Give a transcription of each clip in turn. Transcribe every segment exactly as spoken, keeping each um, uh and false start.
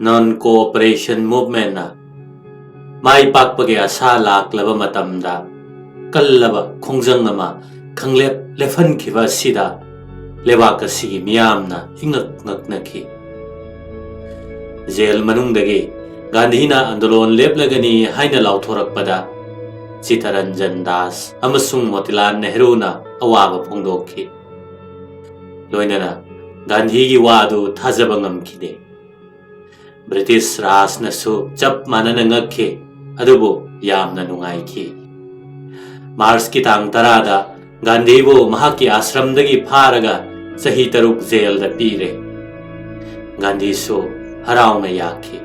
Non-cooperation movementꯅ ꯃꯥꯏ ꯄꯥꯛꯄꯒꯤ ꯑꯁꯥ ꯂꯥꯛꯂꯕ ꯃꯇꯝꯗ, ꯀꯜꯂꯕ ꯈꯣꯡꯖꯪ ꯑꯃ ꯈꯪꯂꯦꯞ ꯂꯦꯞꯍꯟꯈꯤꯕ ꯑꯁꯤꯗ ꯂꯩꯕꯥꯛ ꯑꯁꯤꯒꯤ ꯃꯤꯌꯥꯝꯅ ꯏꯉꯛ ꯉꯛꯅꯈꯤ꯫ ꯖꯦꯜ ꯃꯅꯨꯡꯗꯒꯤ ꯒꯥꯟꯙꯤꯅ ꯑꯟꯗꯣꯂꯣꯟ ꯂꯦꯞꯂꯒꯅꯤ ꯍꯥꯏꯅ ꯂꯥꯎꯊꯣꯔꯛꯄꯗ ꯆꯤꯇꯔꯟꯖꯟ ꯗꯥꯁ ꯑꯃꯁꯨꯡ ꯃꯣꯇꯤꯂꯥꯜ ꯅꯦꯍꯔꯨꯅ ꯑꯋꯥꯕ ꯐꯣꯡꯗꯣꯛꯈꯤ꯫ ꯂꯣꯏꯅꯅ ꯒꯥꯟꯙꯤꯒꯤ ꯋꯥꯗꯨ ꯊꯥꯖꯕ ꯉꯝꯈꯤꯗꯦ꯫ ꯕ꯭ꯔꯤꯇꯤꯁ ꯔꯥꯖꯅꯁꯨ ꯆꯞ ꯃꯥꯟꯅꯅ ꯉꯛꯈꯤ, ꯑꯗꯨꯕꯨ ꯌꯥꯝꯅ ꯅꯨꯡꯉꯥꯏꯈꯤ꯫ ꯃꯥꯔꯆꯀꯤ ꯇꯥꯡ ꯇꯔꯥꯗ ꯒꯥꯟꯙꯤꯕꯨ ꯃꯍꯥꯛꯀꯤ ꯑꯥꯁ꯭ꯔꯝꯗꯒꯤ ꯐꯥꯔꯒ ꯆꯍꯤ ꯇꯔꯨꯛ ꯖꯦꯜꯗ ꯄꯤꯔꯦ꯫ ꯒꯥꯟꯙꯤꯁꯨ ꯍꯔꯥꯎꯅ ꯌꯥꯈꯤ꯫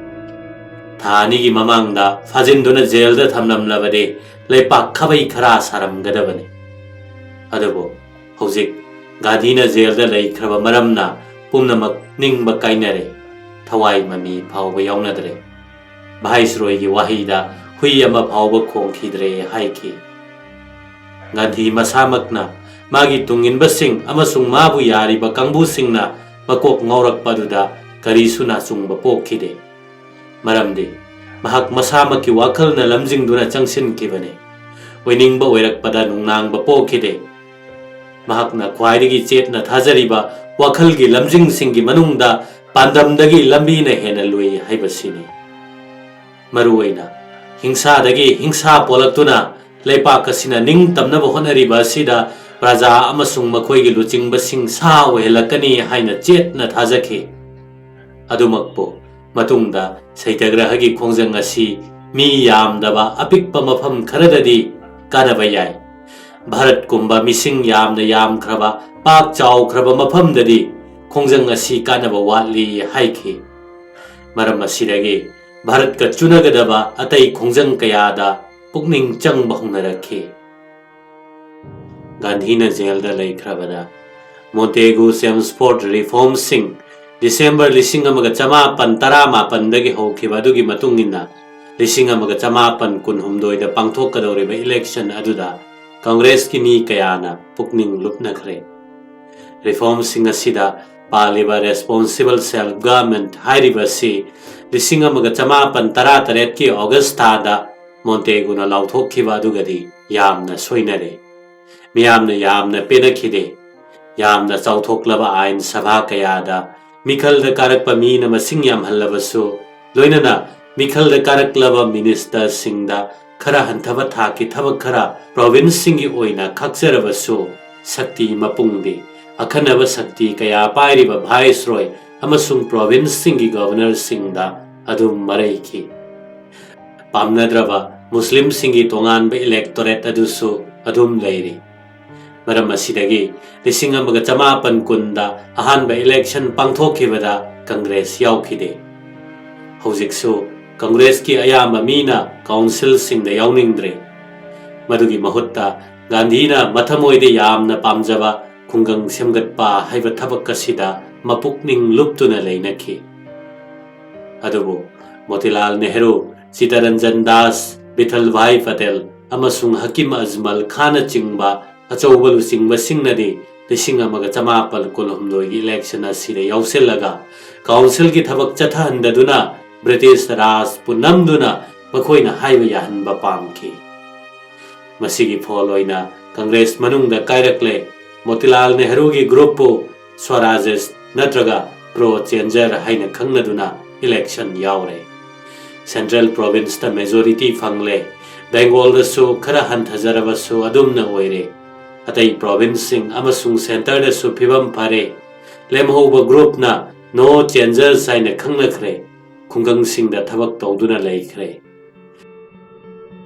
ꯊꯥ ꯑꯅꯤꯒꯤ ꯃꯃꯥꯡꯗ ꯐꯥꯖꯤꯟꯗꯨꯅ ꯖꯦꯜꯗ ꯊꯝꯂꯝꯂꯕꯗꯤ ꯂꯩꯄꯥꯛ ꯈꯥꯕꯩ ꯈꯔꯥ ꯁꯥꯔꯝꯒꯗꯕꯅꯤ꯫ ꯑꯗꯨꯕꯨ ꯍꯧꯖꯤꯛ ꯒꯥꯟꯙꯤꯅ ꯖꯦꯜꯗ ꯂꯩꯈ꯭ꯔꯕ ꯃꯔꯝꯅ ꯄꯨꯝꯅꯃꯛ ꯅꯤꯡꯕ ꯀꯥꯏꯅꯔꯦ, ꯊꯋꯥꯏ ꯃꯃꯤ ꯐꯥꯎꯕ ꯌꯥꯎꯅꯗ꯭ꯔꯦ꯫ ꯚꯥꯏꯁꯔꯣꯏꯒꯤ ꯋꯥꯍꯩꯗ ꯍꯨꯏ ꯑꯃ ꯐꯥꯎꯕ ꯈꯣꯡꯈꯤꯗ꯭ꯔꯦ ꯍꯥꯏꯈꯤ꯫ ꯒꯥꯟꯙꯤ ꯃꯁꯥꯃꯛꯅ ꯃꯥꯒꯤ ꯇꯨꯡꯏꯟꯕꯁꯤꯡ ꯑꯃꯁꯨꯡ ꯃꯥꯕꯨ ꯌꯥꯔꯤꯕ ꯀꯥꯡꯕꯨꯁꯤꯡꯅ ꯃꯀꯣꯛ ꯉꯥꯎꯔꯛꯄ ꯑꯗꯨꯗ ꯀꯔꯤꯁꯨ ꯅꯥꯆꯨꯡꯕ ꯄꯣꯛꯈꯤꯗꯦ꯫ ꯃꯔꯝꯗꯤ ꯃꯍꯥꯛ ꯃꯁꯥꯃꯛꯀꯤ ꯋꯥꯈꯜꯅ ꯂꯝꯖꯤꯡꯗꯨꯅ ꯆꯪꯁꯤꯟꯈꯤꯕꯅꯤ꯫ ꯑꯣꯏꯅꯤꯡꯕ ꯑꯣꯏꯔꯛꯄꯗ ꯅꯨꯡꯅꯥꯡꯕ ꯄꯣꯛꯈꯤꯗꯦ꯫ ꯃꯍꯥꯛꯅ ꯈ꯭ꯋꯥꯏꯗꯒꯤ ꯆꯦꯠꯅ ꯊꯥꯖꯔꯤꯕ ꯋꯥꯈꯜꯒꯤ ꯂꯝꯖꯤꯡꯁꯤꯡꯒꯤ ꯃꯅꯨꯡꯗ ꯄꯥꯟꯗꯝꯗꯒꯤ ꯂꯝꯕꯤꯅ ꯍꯦꯟꯅ ꯂꯨꯏ ꯍꯥꯏꯕꯁꯤꯅꯤ꯫ ꯃꯔꯨꯑꯣꯏꯅ ꯍꯤꯡꯁꯥꯗꯒꯤ ꯍꯤꯡꯁꯥ ꯄꯣꯛꯂꯛꯇꯨꯅ ꯂꯩꯄꯥꯛ ꯑꯁꯤꯅ ꯅꯤꯡꯇꯝꯅꯕ ꯍꯣꯠꯅꯔꯤꯕ ꯑꯁꯤꯗ ꯄ꯭ꯔꯖꯥ ꯑꯃꯁꯨꯡ ꯃꯈꯣꯏꯒꯤ ꯂꯨꯆꯤꯡꯕꯁꯤꯡ ꯁꯥ ꯑꯣꯏꯍꯜꯂꯛꯀꯅꯤ ꯍꯥꯏꯅ ꯆꯦꯠꯅ ꯊꯥꯖꯈꯤ꯫ ꯑꯗꯨꯃꯛꯄꯨ, ꯃꯇꯨꯡꯗ ꯁꯩꯇꯒ꯭ꯔꯍꯒꯤ ꯈꯣꯡꯖꯪ ꯑꯁꯤ ꯃꯤ ꯌꯥꯝꯗꯕ ꯑꯄꯤꯛꯄ ꯃꯐꯝ ꯈꯔꯗꯗꯤ ꯀꯥꯟꯅꯕ ꯌꯥꯏ꯫ ꯚꯥꯔꯠꯀꯨꯝꯕ ꯃꯤꯁꯤꯡ ꯌꯥꯝꯅ ꯌꯥꯝꯈ꯭ꯔꯕ, ꯄꯥꯛ ꯆꯥꯎꯈ꯭ꯔꯕ ꯃꯐꯝꯗꯗꯤ ꯈꯣꯡꯖꯪ ꯑꯁꯤ ꯀꯥꯟꯅꯕ ꯋꯥꯠꯂꯤ ꯍꯥꯏꯈꯤ꯫ ꯃꯔꯝ ꯑꯁꯤꯗꯒꯤ ꯚꯥꯔꯠꯀ ꯆꯨꯅꯒꯗꯕ ꯑꯇꯩ ꯈꯣꯡꯖꯪ ꯀꯌꯥꯗ ꯄꯨꯛꯅꯤꯡ ꯆꯪꯕ ꯍꯧꯅꯔꯛꯈꯤ꯫ ꯒꯥꯟꯙꯤꯅ ꯖꯦꯜꯗ ꯂꯩꯈ꯭ꯔꯕꯗ ꯃꯣꯟꯇꯦꯒꯨ ꯆꯦꯝꯁꯐꯣꯔꯗ ꯔꯤꯐꯣꯔꯝꯁꯤꯡ ꯗꯤꯁꯦꯝꯕꯔ ꯂꯤꯁꯤꯡ ꯑꯃꯒ ꯆꯃꯥꯄꯟ ꯇꯔꯥꯃꯥꯄꯟꯗꯒꯤ ꯍꯧꯈꯤꯕ ꯑꯗꯨꯒꯤ ꯃꯇꯨꯡ ꯏꯟꯅ ꯂꯤꯁꯤꯡ ꯑꯃꯒ ꯆꯃꯥꯄꯟ ꯀꯨꯟꯍꯨꯝꯗꯣꯏꯗ ꯄꯥꯡꯊꯣꯛꯀꯗꯧꯔꯤꯕ ꯏꯂꯦꯛꯁꯟ ꯑꯗꯨꯗ ꯀꯪꯒ꯭ꯔꯦꯁꯀꯤ ꯃꯤ ꯀꯌꯥꯅ ꯄꯨꯛꯅꯤꯡ ꯂꯨꯞꯅꯈ꯭ꯔꯦ꯫ ꯔꯤꯐꯣꯔꯝꯁꯤꯡ ꯑꯁꯤꯗ ꯄꯥꯜꯂꯤꯕ Responsible Self Government ꯍꯥꯏꯔꯤꯕ ꯑꯁꯤ ꯂꯤꯁꯤꯡ ꯑꯃꯒ ꯆꯃꯥꯄꯟ ꯇꯔꯥ ꯇꯔꯦꯠꯀꯤ ꯑꯣꯒꯁ ꯊꯥꯗ ꯃꯣꯟꯇꯦꯒꯨꯅ ꯂꯥꯎꯊꯣꯛꯈꯤꯕ ꯑꯗꯨꯒꯗꯤ ꯌꯥꯝꯅ ꯁꯣꯏꯅꯔꯦ꯫ ꯃꯤꯌꯥꯝꯅ ꯌꯥꯝꯅ ꯄꯦꯅꯈꯤꯗꯦ꯫ ꯌꯥꯝꯅ ꯆꯥꯎꯊꯣꯛꯂꯕ ꯑꯥꯏꯟ ꯁꯚꯥ ꯀꯌꯥꯗ ꯃꯤꯈꯜꯗ ꯀꯥꯔꯛꯄ ꯃꯤꯅ ꯃꯁꯤꯡ ꯌꯥꯝꯍꯜꯂꯕꯁꯨ, ꯂꯣꯏꯅꯅ ꯃꯤꯈꯜꯗ ꯀꯥꯔꯛꯂꯕ ꯃꯤꯅꯤꯁꯇꯔꯁꯤꯡꯗ ꯈꯔ ꯍꯟꯊꯕ ꯊꯥꯛꯀꯤ ꯊꯕꯛ ꯈꯔ ꯄ꯭ꯔꯣꯚꯤꯟꯁꯁꯤꯡꯒꯤ ꯑꯣꯏꯅ ꯈꯥꯛꯆꯔꯕꯁꯨ, ꯁꯛꯇꯤ ꯃꯄꯨꯡꯗꯤ ꯑꯈꯟꯅꯕ ꯁꯛꯇꯤ ꯀꯌꯥ ꯄꯥꯏꯔꯤꯕ ꯚꯥꯏꯁꯔꯣꯏ ꯑꯃꯁꯨꯡ ꯄ꯭ꯔꯣꯚꯤꯟꯁꯁꯤꯡꯒꯤ ꯒꯚꯔꯅꯔꯁꯤꯡꯗ ꯑꯗꯨꯝ ꯃꯔꯩꯈꯤ꯫ ꯄꯥꯝꯅꯗ꯭ꯔꯕ ꯃꯨꯁꯂꯤꯝꯁꯤꯡꯒꯤ ꯇꯣꯉꯥꯟꯕ ꯏꯂꯦꯛꯇꯣꯔꯦꯠ ꯑꯗꯨꯁꯨ ꯑꯗꯨꯝ ꯂꯩꯔꯤ꯫ ꯃꯔꯝ ꯑꯁꯤꯗꯒꯤ ꯂꯤꯁꯤꯡ ꯑꯃꯒ ꯆꯃꯥꯄꯟ ꯀꯨꯟꯗ ꯑꯍꯥꯟꯕ ꯏꯂꯦꯛꯁꯟ ꯄꯥꯡꯊꯣꯛꯈꯤꯕꯗ ꯀꯪꯒ꯭ꯔꯦꯁ ꯌꯥꯎꯈꯤꯗꯦ꯫ ꯍꯧꯖꯤꯛꯁꯨ ꯀꯪꯒ꯭ꯔꯦꯁꯀꯤ ꯑꯌꯥꯝꯕ ꯃꯤꯅ ꯀꯥꯎꯟꯁꯤꯜꯁꯤꯡꯗ ꯌꯥꯎꯅꯤꯡꯗ꯭ꯔꯦ꯫ ꯃꯗꯨꯒꯤ ꯃꯍꯨꯠꯇ ꯒꯥꯟꯙꯤꯅ ꯃꯊꯃꯣꯏꯗ ꯌꯥꯝꯅ ꯄꯥꯝꯖꯕ ꯈꯨꯡꯒꯪ ꯁꯦꯝꯒꯠꯄ ꯍꯥꯏꯕ ꯊꯕꯛ ꯑꯁꯤꯗ ꯃꯄꯨꯛꯅꯤꯡ ꯂꯨꯞꯇꯨꯅ ꯂꯩꯅꯈꯤ꯫ ꯑꯗꯨꯕꯨ ꯃꯣꯇꯤꯂꯥꯜ ꯅꯦꯍꯔꯨ, ꯆꯤꯇꯔꯟꯖꯟ ꯗꯥꯁ, ꯕꯤꯊꯜ ꯚꯥꯏ ꯄꯇꯦꯜ ꯑꯃꯁꯨꯡ ꯍꯀꯤꯝ ꯑꯖꯃꯜ ꯈꯥꯟꯅꯆꯤꯡꯕ ꯑꯆꯧꯕ ꯂꯨꯆꯤꯡꯕꯁꯤꯡꯅꯗꯤ ꯂꯤꯁꯤꯡ ꯑꯃꯒ ꯆꯃꯥꯄꯜ ꯀꯨꯟꯍꯨꯝꯗꯣꯏꯒꯤ ꯏꯂꯦꯛꯁꯟ ꯑꯁꯤꯗ ꯌꯥꯎꯁꯤꯜꯂꯒ ꯀꯥꯎꯟꯁꯤꯜꯒꯤ ꯊꯕꯛ ꯆꯠꯊꯍꯟꯗꯗꯨꯅ ꯕ꯭ꯔꯤꯇꯤꯁ ꯔꯥꯖꯄꯨ ꯅꯝꯗꯨꯅ ꯃꯈꯣꯏꯅ ꯍꯥꯏꯕ ꯌꯥꯍꯟꯕ ꯄꯥꯝꯈꯤ꯫ ꯃꯁꯤꯒꯤ ꯐꯣꯜ ꯑꯣꯏꯅ ꯀꯪꯒ꯭ꯔꯦꯁ ꯃꯅꯨꯡꯗ ꯀꯥꯏꯔꯛꯂꯦ꯫ ꯃꯣꯇꯤꯂꯥꯜ ꯅꯦꯍꯔꯨꯒꯤ ꯒ꯭ꯔꯨꯞꯄꯨ ꯁ꯭ꯋꯔꯥꯖꯤꯁ ꯅꯠꯇ꯭ꯔꯒ ꯄ꯭ꯔꯣ ꯆꯦꯟꯖꯔ ꯍꯥꯏꯅ ꯈꯪꯅꯗꯨꯅ ꯏꯂꯦꯛꯁꯟ ꯌꯥꯎꯔꯦ꯫ ꯁꯦꯟꯇ꯭ꯔꯦꯜ ꯄ꯭ꯔꯣꯚꯤꯟꯁꯇ ꯃꯦꯖꯣꯔꯤꯇꯤ ꯐꯪꯂꯦ꯫ ꯕꯦꯡꯒꯣꯜꯗꯁꯨ ꯈꯔ ꯍꯟꯊꯖꯔꯕꯁꯨ ꯑꯗꯨꯝꯅ ꯑꯣꯏꯔꯦ꯫ ꯑꯇꯩ ꯄ꯭ꯔꯣꯚꯤꯟꯁꯁꯤꯡ ꯑꯃꯁꯨꯡ ꯁꯦꯟꯇꯔꯗꯁꯨ ꯐꯤꯕꯝ ꯐꯔꯦ꯫ ꯂꯦꯝꯍꯧꯕ ꯒ꯭ꯔꯨꯞꯅ ꯅꯣ ꯆꯦꯟꯖꯔꯁ ꯍꯥꯏꯅ ꯈꯪꯅꯈ꯭ꯔꯦ꯫ ꯈꯨꯡꯒꯪꯁꯤꯡꯗ ꯊꯕꯛ ꯇꯧꯗꯨꯅ ꯂꯩꯈ꯭ꯔꯦ꯫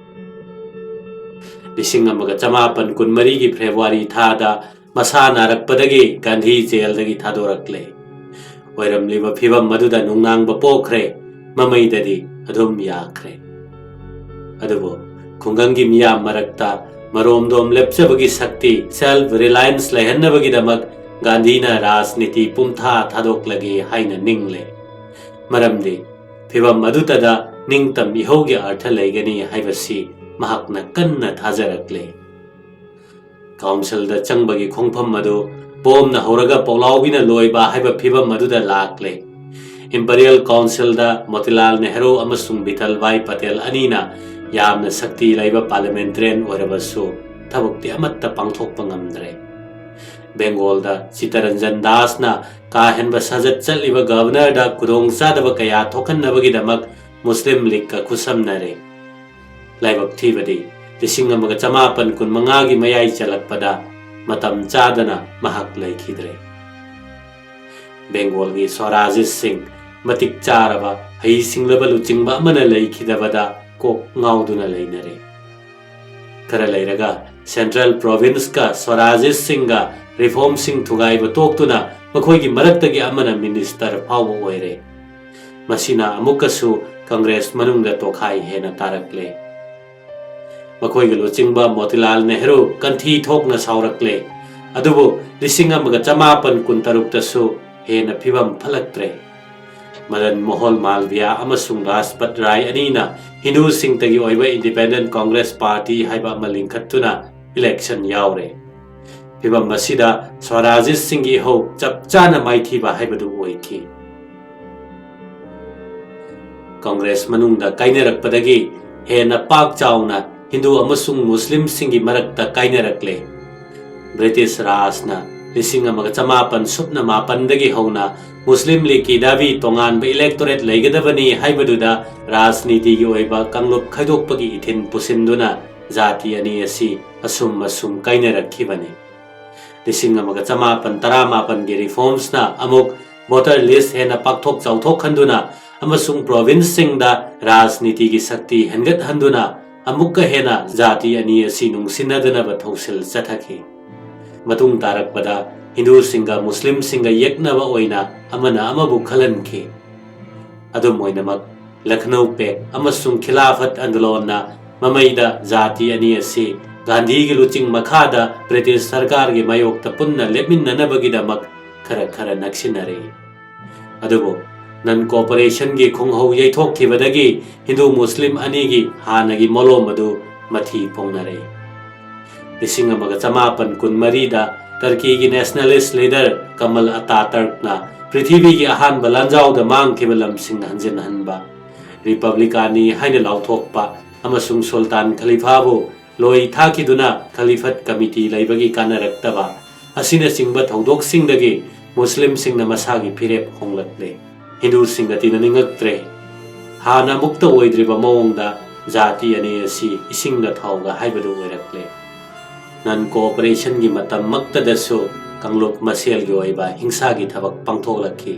ꯂꯤꯁꯤꯡ ꯑꯃꯒ ꯆꯃꯥꯄꯟ ꯀꯨꯟꯃꯔꯤꯒꯤ ꯐꯦꯕ꯭ꯔꯨꯋꯥꯔꯤ ꯊꯥꯗ ꯃꯁꯥ ꯅꯥꯔꯛꯄꯗꯒꯤ ꯒꯥꯟꯙꯤ ꯖꯦꯜꯗꯒꯤ ꯊꯥꯗꯣꯔꯛꯂꯦ꯫ ꯑꯣꯏꯔꯝꯂꯤꯕ ꯐꯤꯕꯝ ꯑꯗꯨꯗ ꯅꯨꯡꯅꯥꯡꯕ ꯄꯣꯛꯈ꯭ꯔꯦ, ꯃꯃꯩꯗꯗꯤ ꯑꯗꯨꯝ ꯌꯥꯈ꯭ꯔꯦ꯫ ꯑꯗꯨꯕꯨ ꯈꯨꯡꯒꯪꯒꯤ ꯃꯤꯌꯥꯝ ꯃꯔꯛꯇ ꯃꯔꯣꯝꯗꯣꯝ ꯂꯦꯞꯆꯕꯒꯤ ꯁꯛꯇꯤ, ꯁꯦꯜꯐ ꯔꯤꯂꯥꯌꯟꯁ ꯂꯩꯍꯟꯅꯕꯒꯤꯗꯃꯛ ꯒꯥꯟꯙꯤꯅ ꯔꯥꯖꯅꯤꯇꯤ ꯄꯨꯝꯊꯥ ꯊꯥꯗꯣꯛꯂꯒꯦ ꯍꯥꯏꯅ ꯅꯤꯡꯂꯦ꯫ ꯃꯔꯝꯗꯤ ꯐꯤꯕꯝ ꯑꯗꯨꯇꯗ ꯅꯤꯡꯇꯝ ꯏꯍꯧꯒꯤ ꯑꯔꯊ ꯂꯩꯒꯅꯤ ꯍꯥꯏꯕꯁꯤ ꯃꯍꯥꯛꯅ ꯀꯟꯅ ꯊꯥꯖꯔꯛꯂꯦ꯫ ꯀꯥꯎꯟꯁꯤꯜꯗ ꯆꯪꯕꯒꯤ ꯈꯣꯡꯐꯝ ꯑꯗꯨ ꯕꯣꯝꯅ ꯍꯧꯔꯒ ꯄꯣꯛꯂꯥꯎꯕꯤꯅ ꯂꯣꯏꯕ ꯍꯥꯏꯕ ꯐꯤꯕꯝ ꯑꯗꯨꯗ ꯂꯥꯛꯂꯦ꯫ ꯏꯝꯄꯔꯤꯌꯦꯜ ꯀꯥꯎꯟꯁꯤꯜꯗ ꯃꯣꯇꯤꯂꯥꯜ ꯅꯦꯍꯔꯨ ꯑꯃꯁꯨꯡ ꯕꯤꯊꯜ ꯚꯥꯏ ꯄꯇꯦꯜ ꯑꯅꯤꯅ ꯌꯥꯝꯅ ꯁꯛꯇꯤ ꯂꯩꯕ ꯄꯥꯔꯂꯤꯌꯥꯃꯦꯟꯇꯔꯤꯌꯟ ꯑꯣꯏꯔꯕꯁꯨ ꯊꯕꯛꯇꯤ ꯑꯃꯠꯇ ꯄꯥꯡꯊꯣꯛꯄ ꯉꯝꯗ꯭ꯔꯦ꯫ ꯕꯦꯡꯒꯣꯜꯗ ꯆꯤꯇꯔꯟꯖꯟ ꯗꯥꯁꯅ ꯀꯥ ꯍꯦꯟꯕ ꯁꯥꯖꯠ ꯆꯠꯂꯤꯕ ꯒꯕꯔꯅꯔꯗ ꯈꯨꯗꯣꯡꯆꯥꯗꯕ ꯀꯌꯥ ꯊꯣꯛꯍꯟꯅꯕꯒꯤꯗꯃꯛ ꯃꯨꯁꯂꯤꯝ ꯂꯤꯒꯀ ꯈꯨꯠꯁꯝꯅꯔꯦ꯫ ꯂꯥꯏꯕꯛ ꯊꯤꯕꯗꯤ, ꯂꯤꯁꯤꯡ ꯑꯃꯒ ꯆꯃꯥꯄꯟ ꯀꯨꯟꯃꯉꯥꯒꯤ ꯃꯌꯥꯏ ꯆꯜꯂꯛꯄꯗ ꯃꯇꯝ ꯆꯥꯗꯅ ꯃꯍꯥꯛ ꯂꯩꯈꯤꯗ꯭ꯔꯦ꯫ ꯕꯦꯡꯒꯣꯜꯒꯤ ꯁ꯭ꯋꯔꯥꯖꯤꯠ ꯁꯤꯡ, ꯃꯇꯤꯛ ꯆꯥꯔꯕ ꯍꯩꯁꯤꯡꯂꯕ ꯂꯨꯆꯤꯡꯕ ꯑꯃꯅ ꯂꯩꯈꯤꯗꯕꯗ ꯀꯣꯛ ꯉꯥꯎꯗꯨꯅ ꯂꯩꯅꯔꯦ꯫ ꯈꯔ ꯂꯩꯔꯒ ꯁꯦꯟꯇ꯭ꯔꯦꯜ ꯄ꯭ꯔꯣꯚꯤꯟꯁꯀ ꯁ꯭ꯋꯔꯥꯖꯤꯠ ꯁꯤꯡꯒ ꯔꯤꯐꯣꯔꯝꯁꯤꯡ ꯊꯨꯒꯥꯏꯕ ꯇꯣꯛꯇꯨꯅ ꯃꯈꯣꯏꯒꯤ ꯃꯔꯛꯇꯒꯤ ꯑꯃꯅ ꯃꯤꯅꯤꯁꯇꯔ ꯐꯥꯎꯕ ꯑꯣꯏꯔꯦ꯫ ꯃꯁꯤꯅ ꯑꯃꯨꯛꯀꯁꯨ ꯀꯪꯒ꯭ꯔꯦꯁ ꯃꯅꯨꯡꯗ ꯇꯣꯈꯥꯏ ꯍꯦꯟꯅ ꯇꯥꯔꯛꯂꯦ꯫ ꯃꯈꯣꯏꯒꯤ ꯂꯨꯆꯤꯡꯕ ꯃꯣꯇꯤꯂꯥꯜ ꯅꯦꯍꯔꯨ ꯀꯟꯊꯤ ꯊꯣꯛꯅ ꯁꯥꯎꯔꯛꯂꯦ꯫ ꯑꯗꯨꯕꯨ ꯂꯤꯁꯤꯡ ꯑꯃꯒ ꯆꯃꯥꯄꯟ ꯀꯨꯟꯇꯔꯨꯛꯇꯁꯨ ꯍꯦꯟꯅ ꯐꯤꯕꯝ ꯐꯠꯂꯛꯇ꯭ꯔꯦ꯫ ꯃꯗꯟ ꯃꯣꯍꯣꯜ ꯃꯥꯜꯚꯤꯌꯥ ꯑꯃꯁꯨꯡ ꯔꯥꯖꯄꯠ ꯔꯥꯏ ꯑꯅꯤꯅ ꯍꯤꯟꯗꯨꯁꯤꯡꯇꯒꯤ ꯑꯣꯏꯕ ꯏꯟꯗꯤꯄꯦꯟꯗꯦꯟꯠ ꯀꯣꯡꯒ꯭ꯔꯦꯁ ꯄꯥꯔꯇꯤ ꯍꯥꯏꯕ ꯑꯃ ꯂꯤꯡꯈꯠꯇꯨꯅ ꯏꯂꯦꯛꯁꯟ ꯌꯥꯎꯔꯦ꯫ ꯐꯤꯕꯝ ꯑꯁꯤꯗ ꯁ꯭ꯋꯔꯥꯖꯤꯠ ꯁꯤꯡꯒꯤ ꯏꯍꯧ ꯆꯞ ꯆꯥꯅ ꯃꯥꯏꯊꯤꯕ ꯍꯥꯏꯕꯗꯨ ꯑꯣꯏꯈꯤ꯫ ꯀꯪꯒ꯭ꯔꯦꯁ ꯃꯅꯨꯡꯗ ꯀꯥꯏꯅꯔꯛꯄꯗꯒꯤ ꯍꯦꯟꯅ ꯄꯥꯛ ꯆꯥꯎꯅ ꯍꯤꯟꯗꯨ ꯑꯃꯁꯨꯡ ꯃꯨꯁꯂꯤꯝꯁꯤꯡꯒꯤ ꯃꯔꯛꯇ ꯀꯥꯏꯅꯔꯛꯂꯦ꯫ ꯕ꯭ꯔꯤꯇꯤꯁ ꯔꯥꯖꯅ ꯂꯤꯁꯤꯡ ꯑꯃꯒ ꯆꯃꯥꯄꯟ ꯁꯨꯞꯅ ꯃꯥꯄꯟꯗꯒꯤ ꯍꯧꯅ ꯃꯨꯁꯂꯤꯝ ꯂꯤꯒꯀꯤ ꯗꯥꯕꯤ ꯇꯣꯉꯥꯟꯕ ꯏꯂꯦꯛꯇꯣꯔꯦꯠ ꯂꯩꯒꯗꯕꯅꯤ ꯍꯥꯏꯕꯗꯨꯗ ꯔꯥꯖꯅꯤꯇꯤꯒꯤ ꯑꯣꯏꯕ ꯀꯥꯡꯂꯨꯞ ꯈꯥꯏꯗꯣꯛꯄꯒꯤ ꯏꯊꯤꯟ ꯄꯨꯁꯤꯟꯗꯨꯅ ꯖꯥꯇꯤ ꯑꯅꯤ ꯑꯁꯤ ꯑꯁꯨꯝ ꯑꯁꯨꯝ ꯀꯥꯏꯅꯔꯛꯈꯤꯕꯅꯤ꯫ ꯂꯤꯁꯤꯡ ꯑꯃꯒ ꯆꯃꯥꯄꯟ ꯇꯔꯥꯃꯥꯄꯟꯒꯤ ꯔꯤꯐꯣꯔꯝꯁꯅ ꯑꯃꯨꯛ ꯚꯣꯇꯔ ꯂꯤꯁ ꯍꯦꯟꯅ ꯄꯥꯛꯊꯣꯛ ꯆꯥꯎꯊꯣꯛꯍꯟꯗꯨꯅ ꯑꯃꯁꯨꯡ ꯄ꯭ꯔꯣꯚꯤꯟꯁꯁꯤꯡꯗ ꯔꯥꯖꯅꯤꯇꯤꯒꯤ ꯁꯛꯇꯤ ꯍꯦꯟꯒꯠꯍꯟꯗꯨꯅ ꯑꯃꯨꯛꯀ ꯍꯦꯟꯅ ꯖꯥꯇꯤ ꯑꯅꯤ ꯑꯁꯤ ꯅꯨꯡꯁꯤꯅꯗꯅꯕ ꯊꯧꯁꯤꯜ ꯆꯠꯊꯈꯤ꯫ ꯃꯇꯨꯡ ꯇꯥꯔꯛꯄꯗ ꯍꯤꯟꯗꯨꯁꯤꯡꯒ ꯃꯨꯁꯂꯤꯝꯁꯤꯡꯒ ꯌꯦꯛꯅꯕ ꯑꯣꯏꯅ ꯑꯃꯅ ꯑꯃꯕꯨ ꯈꯜꯍꯟꯈꯤ꯫ ꯑꯗꯨꯝ ꯑꯣꯏꯅꯃꯛ, ꯂꯈꯅꯧ ꯄꯦꯛ ꯑꯃꯁꯨꯡ ꯈꯤꯂꯥꯐꯠ ꯑꯟꯗꯣꯂꯣꯟꯅ ꯃꯃꯩꯗ ꯖꯥꯇꯤ ꯑꯅꯤ ꯑꯁꯤ ꯒꯥꯟꯙꯤꯒꯤ ꯂꯨꯆꯤꯡ ꯃꯈꯥꯗ ꯕ꯭ꯔꯤꯇꯤꯁ ꯁꯔꯀꯥꯔꯒꯤ ꯃꯥꯌꯣꯛꯇ ꯄꯨꯟꯅ ꯂꯦꯞꯃꯤꯟꯅꯅꯕꯒꯤꯗꯃꯛ ꯈꯔ ꯈꯔ ꯅꯛꯁꯤꯟꯅꯔꯛꯏ꯫ ꯑꯗꯨꯕꯨ ꯅꯟ ꯀꯣꯑꯣꯄꯔꯦꯁꯟꯒꯤ ꯈꯣꯡꯍꯧ ꯌꯩꯊꯣꯛꯈꯤꯕꯗꯒꯤ ꯍꯤꯟꯗꯨ ꯃꯨꯁꯂꯤꯝ ꯑꯅꯤꯒꯤ ꯍꯥꯟꯅꯒꯤ ꯃꯣꯂꯣꯝ ꯑꯗꯨ ꯃꯊꯤ ꯄꯣꯡꯅꯔꯛꯏ꯫ ꯂꯤꯁꯤꯡ ꯑꯃꯒ ꯆꯃꯥꯄꯟ ꯀꯨꯟꯃꯔꯤꯗ ꯇꯔꯀꯤꯒꯤ ꯅꯦꯁꯅꯦꯂꯤꯁ ꯂꯤꯗꯔ ꯀꯃꯜ ꯑꯇꯥꯇꯔꯛꯅ ꯄ꯭ꯔꯤꯊꯤꯕꯤꯒꯤ ꯑꯍꯥꯟꯕ ꯂꯥꯟꯖꯥꯎꯗ ꯃꯥꯡꯈꯤꯕ ꯂꯝꯁꯤꯡ ꯍꯟꯖꯤꯟꯍꯟꯕ, ꯔꯤꯄꯕ꯭ꯂꯤꯀꯥꯅꯤ ꯍꯥꯏꯅ ꯂꯥꯎꯊꯣꯛꯄ ꯑꯃꯁꯨꯡ ꯁꯨꯜꯇꯥꯟ ꯈꯂꯤꯐꯥꯕꯨ ꯂꯣꯏ ꯊꯥꯈꯤꯗꯨꯅ ꯈꯂꯤꯐꯠ ꯀꯃꯤꯇꯤ ꯂꯩꯕꯒꯤ ꯀꯥꯟꯅꯔꯛꯇꯕ ꯑꯁꯤꯅꯆꯤꯡꯕ ꯊꯧꯗꯣꯛꯁꯤꯡꯗꯒꯤ ꯃꯨꯁꯂꯤꯝꯁꯤꯡꯅ ꯃꯁꯥꯒꯤ ꯐꯤꯔꯦꯞ ꯍꯣꯡꯂꯛꯂꯦ꯫ ꯍꯤꯟꯗꯨꯁꯤꯡꯒ ꯇꯤꯟꯅꯅꯤꯡꯉꯛꯇ꯭ꯔꯦ꯫ ꯍꯥꯟꯅ ꯑꯃꯨꯛꯇ ꯑꯣꯏꯗ꯭ꯔꯤꯕ ꯃꯑꯣꯡꯗ ꯖꯥꯇꯤ ꯑꯅꯤ ꯑꯁꯤ ꯏꯁꯤꯡꯒ ꯊꯥꯎꯒ ꯍꯥꯏꯕꯗꯨ ꯑꯣꯏꯔꯛꯂꯦ꯫ ꯅꯟ ꯀꯣꯑꯣꯄꯔꯦꯁꯟꯒꯤ ꯃꯇꯝꯃꯛꯇꯗꯁꯨ ꯀꯥꯡꯂꯨꯞ ꯃꯁꯦꯜꯒꯤ ꯑꯣꯏꯕ ꯍꯤꯡꯁꯥꯒꯤ ꯊꯕꯛ ꯄꯥꯡꯊꯣꯛꯂꯛꯈꯤ꯫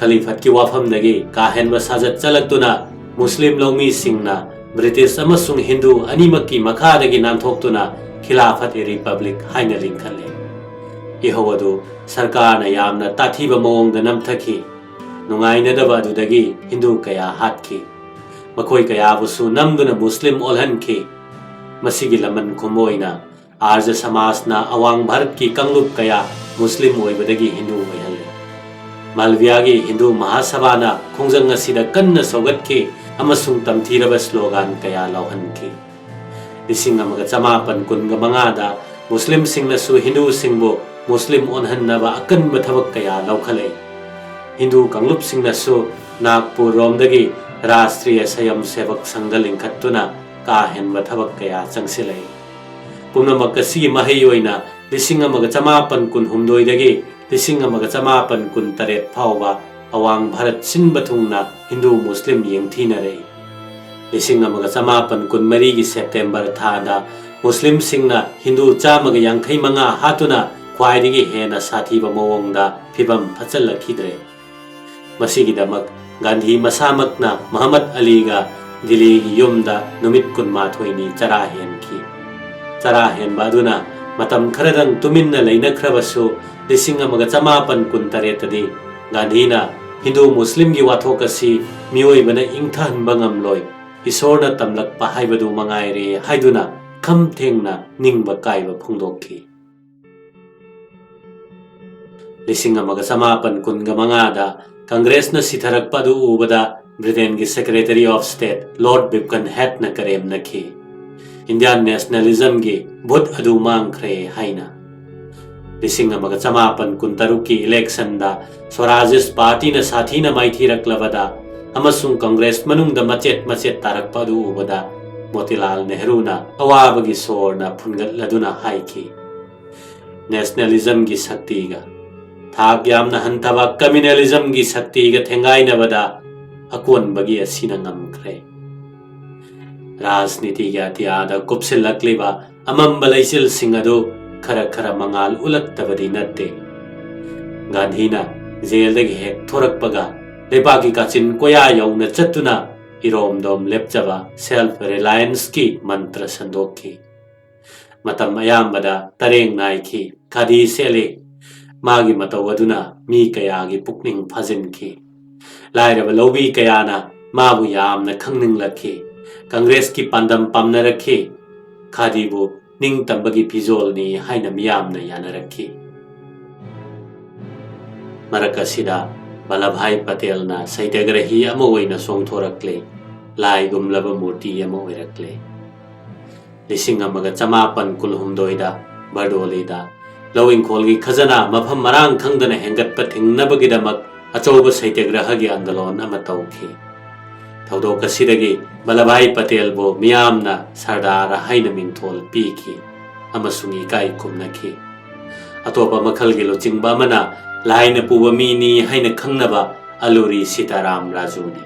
ꯈꯂꯤꯐꯠꯀꯤ ꯋꯥꯐꯝꯗꯒꯤ ꯀꯥ ꯍꯦꯟꯕ ꯁꯥꯖꯠ ꯆꯠꯂꯛꯇꯨꯅ ꯃꯨꯁꯂꯤꯝ ꯂꯧꯃꯤꯁꯤꯡꯅ ꯕ꯭ꯔꯤꯇꯤꯁ ꯑꯃꯁꯨꯡ ꯍꯤꯟꯗꯨ ꯑꯅꯤꯃꯛꯀꯤ ꯃꯈꯥꯗꯒꯤ ꯅꯥꯟꯊꯣꯛꯇꯨꯅ ꯈꯤꯂꯥꯐꯠ ꯏ ꯔꯤꯄꯕ꯭ꯂꯤꯛ ꯍꯥꯏꯅ ꯂꯤꯡꯈꯠꯂꯦ꯫ ꯏꯍꯧ ꯑꯗꯨ ꯁꯔꯀꯥꯔꯅ ꯌꯥꯝꯅ ꯇꯥꯊꯤꯕ ꯃꯑꯣꯡꯗ ꯅꯝꯊꯈꯤ꯫ ꯅꯨꯡꯉꯥꯏꯅꯗꯕ ꯑꯗꯨꯗꯒꯤ ꯍꯤꯟꯗꯨ ꯀꯌꯥ ꯍꯥꯠꯈꯤ꯫ ꯃꯈꯣꯏ ꯀꯌꯥꯕꯨꯁꯨ ꯅꯝꯗꯨꯅ ꯃꯨꯁꯂꯤꯝ ꯑꯣꯜꯍꯟꯈꯤ꯫ ꯃꯁꯤꯒꯤ ꯂꯃꯟ ꯈꯨꯝꯕ ꯑꯣꯏꯅ ꯑꯥꯔꯖ ꯁꯃꯥꯖꯅ ꯑꯋꯥꯡ ꯚꯥꯔꯠꯀꯤ ꯀꯥꯡꯂꯨꯞ ꯀꯌꯥ ꯃꯨꯁꯂꯤꯝ ꯑꯣꯏꯕꯗꯒꯤ ꯍꯤꯟꯗꯨ ꯑꯣꯏꯍꯜꯂꯦ꯫ ꯃꯥꯜꯕꯤꯌꯥꯒꯤ ꯍꯤꯟꯗꯨ ꯃꯍꯥꯁꯚꯥꯅ ꯈꯣꯡꯖꯪ ꯑꯁꯤꯗ ꯀꯟꯅ ꯁꯧꯒꯠꯈꯤ ꯑꯃꯁꯨꯡ ꯇꯝꯊꯤꯔꯕ ꯁ꯭ꯂꯣꯒꯥꯟ ꯀꯌꯥ ꯂꯥꯎꯍꯟꯈꯤ꯫ ꯂꯤꯁꯤꯡ ꯑꯃꯒ ꯆꯃꯥꯄꯟ ꯀꯨꯟꯒ ꯃꯉꯥꯗ ꯃꯨꯁꯂꯤꯝꯁꯤꯡꯅꯁꯨ ꯍꯤꯟꯗꯨꯁꯤꯡꯕꯨ ꯃꯨꯁꯂꯤꯝ ꯑꯣꯟꯍꯟꯅꯕ ꯑꯀꯟꯕ ꯊꯕꯛ ꯀꯌꯥ ꯂꯧꯈꯠꯂꯛꯏ꯫ ꯍꯤꯟꯗꯨ ꯀꯥꯡꯂꯨꯞꯁꯤꯡꯅꯁꯨ ꯅꯥꯒꯄꯨꯔ ꯔꯣꯝꯗꯒꯤ ꯔꯥꯁꯇ꯭ꯔꯤꯌ ꯁꯌꯝ ꯁꯦꯕꯛ ꯁꯪꯘ ꯂꯤꯡꯈꯠꯇꯨꯅ ꯀꯥ ꯍꯦꯟꯕ ꯊꯕꯛ ꯀꯌꯥ ꯆꯪꯁꯤꯜꯂꯛꯏ꯫ ꯄꯨꯝꯅꯃꯛ ꯑꯁꯤꯒꯤ ꯃꯍꯩ ꯑꯣꯏꯅ ꯂꯤꯁꯤꯡ ꯑꯃꯒ ꯆꯃꯥꯄꯟ ꯀꯨꯟꯍꯨꯝꯗꯣꯏꯗꯒꯤ ꯂꯤꯁꯤꯡ ꯑꯃꯒ ꯆꯃꯥꯄꯟ ꯀꯨꯟꯇꯔꯦꯠ ꯐꯥꯎꯕ ꯑꯋꯥꯡ ꯚꯥꯔꯠ ꯁꯤꯟꯕ ꯊꯨꯡꯅ ꯍꯤꯟꯗꯨ ꯃꯨꯁꯂꯤꯝ ꯌꯦꯡꯊꯤꯅꯔꯛꯏ꯫ ꯂꯤꯁꯤꯡ ꯑꯃꯒ ꯆꯃꯥꯄꯟ ꯀꯨꯟꯃꯔꯤꯒꯤ ꯁꯦꯞꯇꯦꯝꯕꯔ ꯊꯥꯗ ꯃꯨꯁꯂꯤꯝꯁꯤꯡꯅ ꯍꯤꯟꯗꯨ ꯆꯥꯝꯃꯒ ꯌꯥꯡꯈꯩ ꯃꯉꯥ ꯍꯥꯠꯇꯨꯅ ꯈ꯭ꯋꯥꯏꯗꯒꯤ ꯍꯦꯟꯅ ꯁꯥꯊꯤꯕ ꯃꯑꯣꯡꯗ ꯐꯤꯕꯝ ꯐꯠꯆꯜꯂꯛꯈꯤꯗ꯭ꯔꯦ꯫ ꯃꯁꯤꯒꯤꯗꯃꯛ ꯒꯥꯟꯙꯤ ꯃꯁꯥꯃꯛꯅ ꯃꯍꯃꯗ ꯑꯂꯤꯒ ꯗꯤꯜꯂꯤꯒꯤ ꯌꯨꯝꯗ ꯅꯨꯃꯤꯠ ꯀꯨꯟꯃꯥꯊꯣꯏꯅꯤ ꯆꯔꯥ ꯍꯦꯟꯈꯤ꯫ ꯆꯔꯥ ꯍꯦꯟꯕ ꯑꯗꯨꯅ ꯃꯇꯝ ꯈꯔꯗꯪ ꯇꯨꯃꯤꯟꯅ ꯂꯩꯅꯈ꯭ꯔꯕꯁꯨ, ꯂꯤꯁꯤꯡ ꯑꯃꯒ ꯆꯃꯥꯄꯟ ꯀꯨꯟꯇꯔꯦꯠꯇꯗꯤ ꯒꯥꯟꯙꯤꯅ ꯍꯤꯟꯗꯨ ꯃꯨꯁꯂꯤꯝꯒꯤ ꯋꯥꯊꯣꯛ ꯑꯁꯤ ꯃꯤꯑꯣꯏꯕꯅ ꯏꯪꯊꯍꯟꯕ ꯉꯝꯂꯣꯏ, ꯏꯁꯣꯔꯅ ꯇꯝꯂꯛꯄ ꯍꯥꯏꯕꯗꯨ ꯃꯉꯥꯏꯔꯦ ꯍꯥꯏꯗꯨꯅ ꯈꯝ ꯊꯦꯡꯅ ꯅꯤꯡꯕ ꯀꯥꯏꯕ ꯐꯣꯡꯗꯣꯛꯈꯤ꯫ ꯂꯤꯁꯤꯡ ꯑꯃꯒ ꯆꯃꯥꯄꯟ ꯀꯨꯟꯒ ꯃꯉꯥꯗ ꯀꯪꯒ꯭ꯔꯦꯁꯅ ꯁꯤꯊꯔꯛꯄ ꯑꯗꯨ ꯎꯕꯗ ꯕ꯭ꯔꯤꯇꯦꯟꯒꯤ ꯁꯦꯀ꯭ꯔꯦꯇꯔꯤ ꯑꯣꯐ ꯁ꯭ꯇꯦꯠ ꯂꯣꯔꯗ ꯕꯤꯞꯀꯟ ꯍꯦꯠꯅ ꯀꯔꯦꯝꯅꯈꯤ, ꯏꯟꯗꯤꯌꯥꯟ ꯅꯦꯁꯅꯦꯂꯤꯖꯝꯒꯤ ꯚꯨꯠ ꯑꯗꯨ ꯃꯥꯡꯈ꯭ꯔꯦ ꯍꯥꯏꯅ꯫ ꯂꯤꯁꯤꯡ ꯑꯃꯒ ꯆꯃꯥꯄꯟ ꯀꯨꯟꯇꯔꯨꯛꯀꯤ ꯏꯂꯦꯛꯁꯟꯗ ꯁ꯭ꯋꯔꯥꯖꯤꯁ ꯄꯥꯔꯇꯤꯅ ꯁꯥꯊꯤꯅ ꯃꯥꯏꯊꯤꯔꯛꯂꯕꯗ ꯑꯃꯁꯨꯡ ꯀꯪꯒ꯭ꯔꯦꯁ ꯃꯅꯨꯡꯗ ꯃꯆꯦꯠ ꯃꯆꯦꯠ ꯇꯥꯔꯛꯄ ꯑꯗꯨ ꯎꯕꯗ ꯃꯣꯇꯤꯂꯥꯜ ꯅꯦꯍꯔꯨꯅ ꯑꯋꯥꯕꯒꯤ ꯁꯣꯔꯅ ꯐꯨꯟꯒꯠꯂꯗꯨꯅ ꯍꯥꯏꯈꯤ, "ꯅꯦꯁꯅꯦꯂꯤꯖꯝꯒꯤ ꯁꯛꯇꯤꯒ ꯊꯥꯛ ꯌꯥꯝꯅ ꯍꯟꯊꯕ ꯀꯝꯌꯨꯅꯦꯂꯤꯖꯝꯒꯤ ꯁꯛꯇꯤꯒ ꯊꯦꯡꯒꯥꯏꯅꯕꯗ ꯑꯀꯣꯟꯕꯒꯤ ꯑꯁꯤꯅ ꯉꯝꯈ꯭ꯔꯦ"꯫ ꯔꯥꯖꯅꯤꯇꯤꯒꯤ ꯑꯇꯤꯌꯥꯗ ꯀꯨꯞꯁꯤꯜꯂꯛꯂꯤꯕ ꯑꯃꯝꯕ ꯂꯩꯆꯤꯜꯁꯤꯡ ꯑꯗꯨ ꯈꯔ ꯈꯔ ꯃꯉꯥꯜ ꯎꯠꯂꯛꯇꯕꯗꯤ ꯅꯠꯇꯦ꯫ ꯒꯥꯟꯙꯤꯅ ꯖꯦꯜꯗꯒꯤ ꯍꯦꯛ ꯊꯣꯔꯛꯄꯒ ꯂꯩꯕꯥꯛꯀꯤ ꯀꯥꯆꯤꯟ ꯀꯣꯌꯥ ꯌꯧꯅ ꯆꯠꯇꯨꯅ ꯏꯔꯣꯝꯗꯣꯝ ꯂꯦꯞꯆꯕ ꯁꯦꯜꯐ ꯔꯤꯂꯥꯌꯟꯁꯀꯤ ꯃꯟꯇ꯭ꯔ ꯁꯟꯗꯣꯛꯈꯤ꯫ ꯃꯇꯝ ꯑꯌꯥꯝꯕꯗ ꯇꯔꯦꯡ ꯅꯥꯏꯈꯤ, ꯈꯥꯗꯤ ꯁꯦꯠꯂꯤ꯫ ꯃꯥꯒꯤ ꯃꯇꯧ ꯑꯗꯨꯅ ꯃꯤ ꯀꯌꯥꯒꯤ ꯄꯨꯛꯅꯤꯡ ꯐꯥꯖꯤꯟꯈꯤ꯫ ꯂꯥꯏꯔꯕ ꯂꯧꯃꯤ ꯀꯌꯥꯅ ꯃꯥꯕꯨ ꯌꯥꯝꯅ ꯈꯪꯅꯤꯡꯂꯛꯈꯤ꯫ ꯀꯪꯒ꯭ꯔꯦꯁꯀꯤ ꯄꯥꯟꯗꯝ ꯄꯥꯝꯅꯔꯛꯈꯤ꯫ ꯈꯥꯗꯤꯕꯨ ꯅꯤꯡꯇꯝꯕꯒꯤ ꯐꯤꯖꯣꯜꯅꯤ ꯍꯥꯏꯅ ꯃꯤꯌꯥꯝꯅ ꯌꯥꯅꯔꯛꯈꯤ꯫ ꯃꯔꯛ ꯑꯁꯤꯗ ꯚꯜꯂꯚꯚꯥꯏ ꯄꯇꯦꯜꯅ ꯁꯩꯇ꯭ꯌꯒ꯭ꯔꯍꯤ ꯑꯃ ꯑꯣꯏꯅ ꯆꯣꯡꯊꯣꯔꯛꯂꯦ, ꯂꯥꯏꯒꯨꯝꯂꯕ ꯃꯨꯔꯇꯤ ꯑꯃ ꯑꯣꯏꯔꯛꯂꯦ꯫ ꯂꯤꯁꯤꯡ ꯑꯃꯒ ꯆꯃꯥꯄꯟ ꯀꯨꯟꯍꯨꯝꯗꯣꯏꯗ ꯕꯔꯗꯣꯂꯤꯗ ꯂꯧ ꯏꯪꯈꯣꯜꯒꯤ ꯈꯖꯅꯥ ꯃꯐꯝ ꯃꯔꯥꯡ ꯈꯪꯗꯅ ꯍꯦꯟꯒꯠꯄ ꯊꯤꯡꯅꯕꯒꯤꯗꯃꯛ ꯑꯆꯧꯕ ꯁꯩꯇ꯭ꯌꯒ꯭ꯔꯍꯒꯤ ꯑꯟꯗꯣꯂꯣꯟ ꯑꯃ ꯇꯧꯈꯤ꯫ ꯊꯧꯗꯣꯛ ꯑꯁꯤꯗꯒꯤ ꯚꯜꯂꯚꯚꯥꯏ ꯄꯇꯦꯜꯕꯨ ꯃꯤꯌꯥꯝꯅ ꯁꯔꯗꯥꯔ ꯍꯥꯏꯅ ꯃꯤꯡꯊꯣꯜ ꯄꯤꯈꯤ ꯑꯃꯁꯨꯡ ꯏꯀꯥꯏ ꯈꯨꯝꯅꯈꯤ꯫ ꯑꯇꯣꯞꯄ ꯃꯈꯜꯒꯤ ꯂꯨꯆꯤꯡꯕ ꯑꯃꯅ ꯂꯥꯏꯅ ꯄꯨꯕ ꯃꯤꯅꯤ ꯍꯥꯏꯅ ꯈꯪꯅꯕ ꯑꯂꯨꯔꯤ ꯁꯤꯇꯥꯔꯥꯝ ꯔꯥꯖꯨꯅꯤ꯫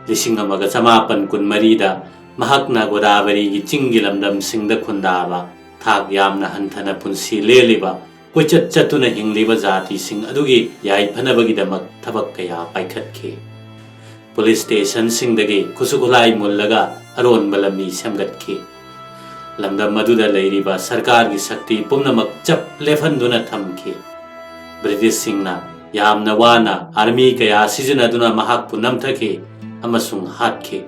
ꯂꯤꯁꯤꯡ ꯑꯃꯒ ꯆꯃꯥꯄꯟ ꯀꯨꯟꯃꯔꯤꯗ ꯃꯍꯥꯛꯅ ꯒꯣꯗꯥꯕꯔꯤꯒꯤ ꯆꯤꯡꯒꯤ ꯂꯝꯗꯝꯁꯤꯡꯗ ꯈꯨꯟꯗꯥꯕ, ꯊꯥꯛ ꯌꯥꯝꯅ ꯍꯟꯊꯅ ꯄꯨꯟꯁꯤ ꯂꯦꯜꯂꯤꯕ, ꯀꯣꯏꯆꯠ ꯆꯠꯇꯨꯅ ꯍꯤꯡꯂꯤꯕ ꯖꯥꯇꯤꯁꯤꯡ ꯑꯗꯨꯒꯤ ꯌꯥꯏꯐꯅꯕꯒꯤꯗꯃꯛ ꯊꯕꯛ ꯀꯌꯥ ꯄꯥꯏꯈꯠꯈꯤ꯫ ꯄꯨꯂꯤꯁ ꯁ꯭ꯇꯦꯁꯟꯁꯤꯡꯗꯒꯤ ꯈꯨꯠꯁꯨ ꯈꯨꯠꯂꯥꯏ ꯃꯨꯜꯂꯒ ꯑꯔꯣꯟꯕ ꯂꯝꯕꯤ ꯁꯦꯝꯒꯠꯈꯤ꯫ ꯂꯝꯗꯝ ꯑꯗꯨꯗ ꯂꯩꯔꯤꯕ ꯁꯔꯀꯥꯔꯒꯤ ꯁꯛꯇꯤ ꯄꯨꯝꯅꯃꯛ ꯆꯞ ꯂꯦꯞꯍꯟꯗꯨꯅ ꯊꯝꯈꯤ꯫ ꯕ꯭ꯔꯤꯇꯤꯁꯁꯤꯡꯅ ꯌꯥꯝꯅ ꯋꯥꯅ ꯑꯥꯔꯃꯤ ꯀꯌꯥ ꯁꯤꯖꯤꯟꯅꯗꯨꯅ ꯃꯍꯥꯛꯄꯨ ꯅꯝꯊꯈꯤ ꯑꯃꯁꯨꯡ ꯍꯥꯠꯈꯤ꯫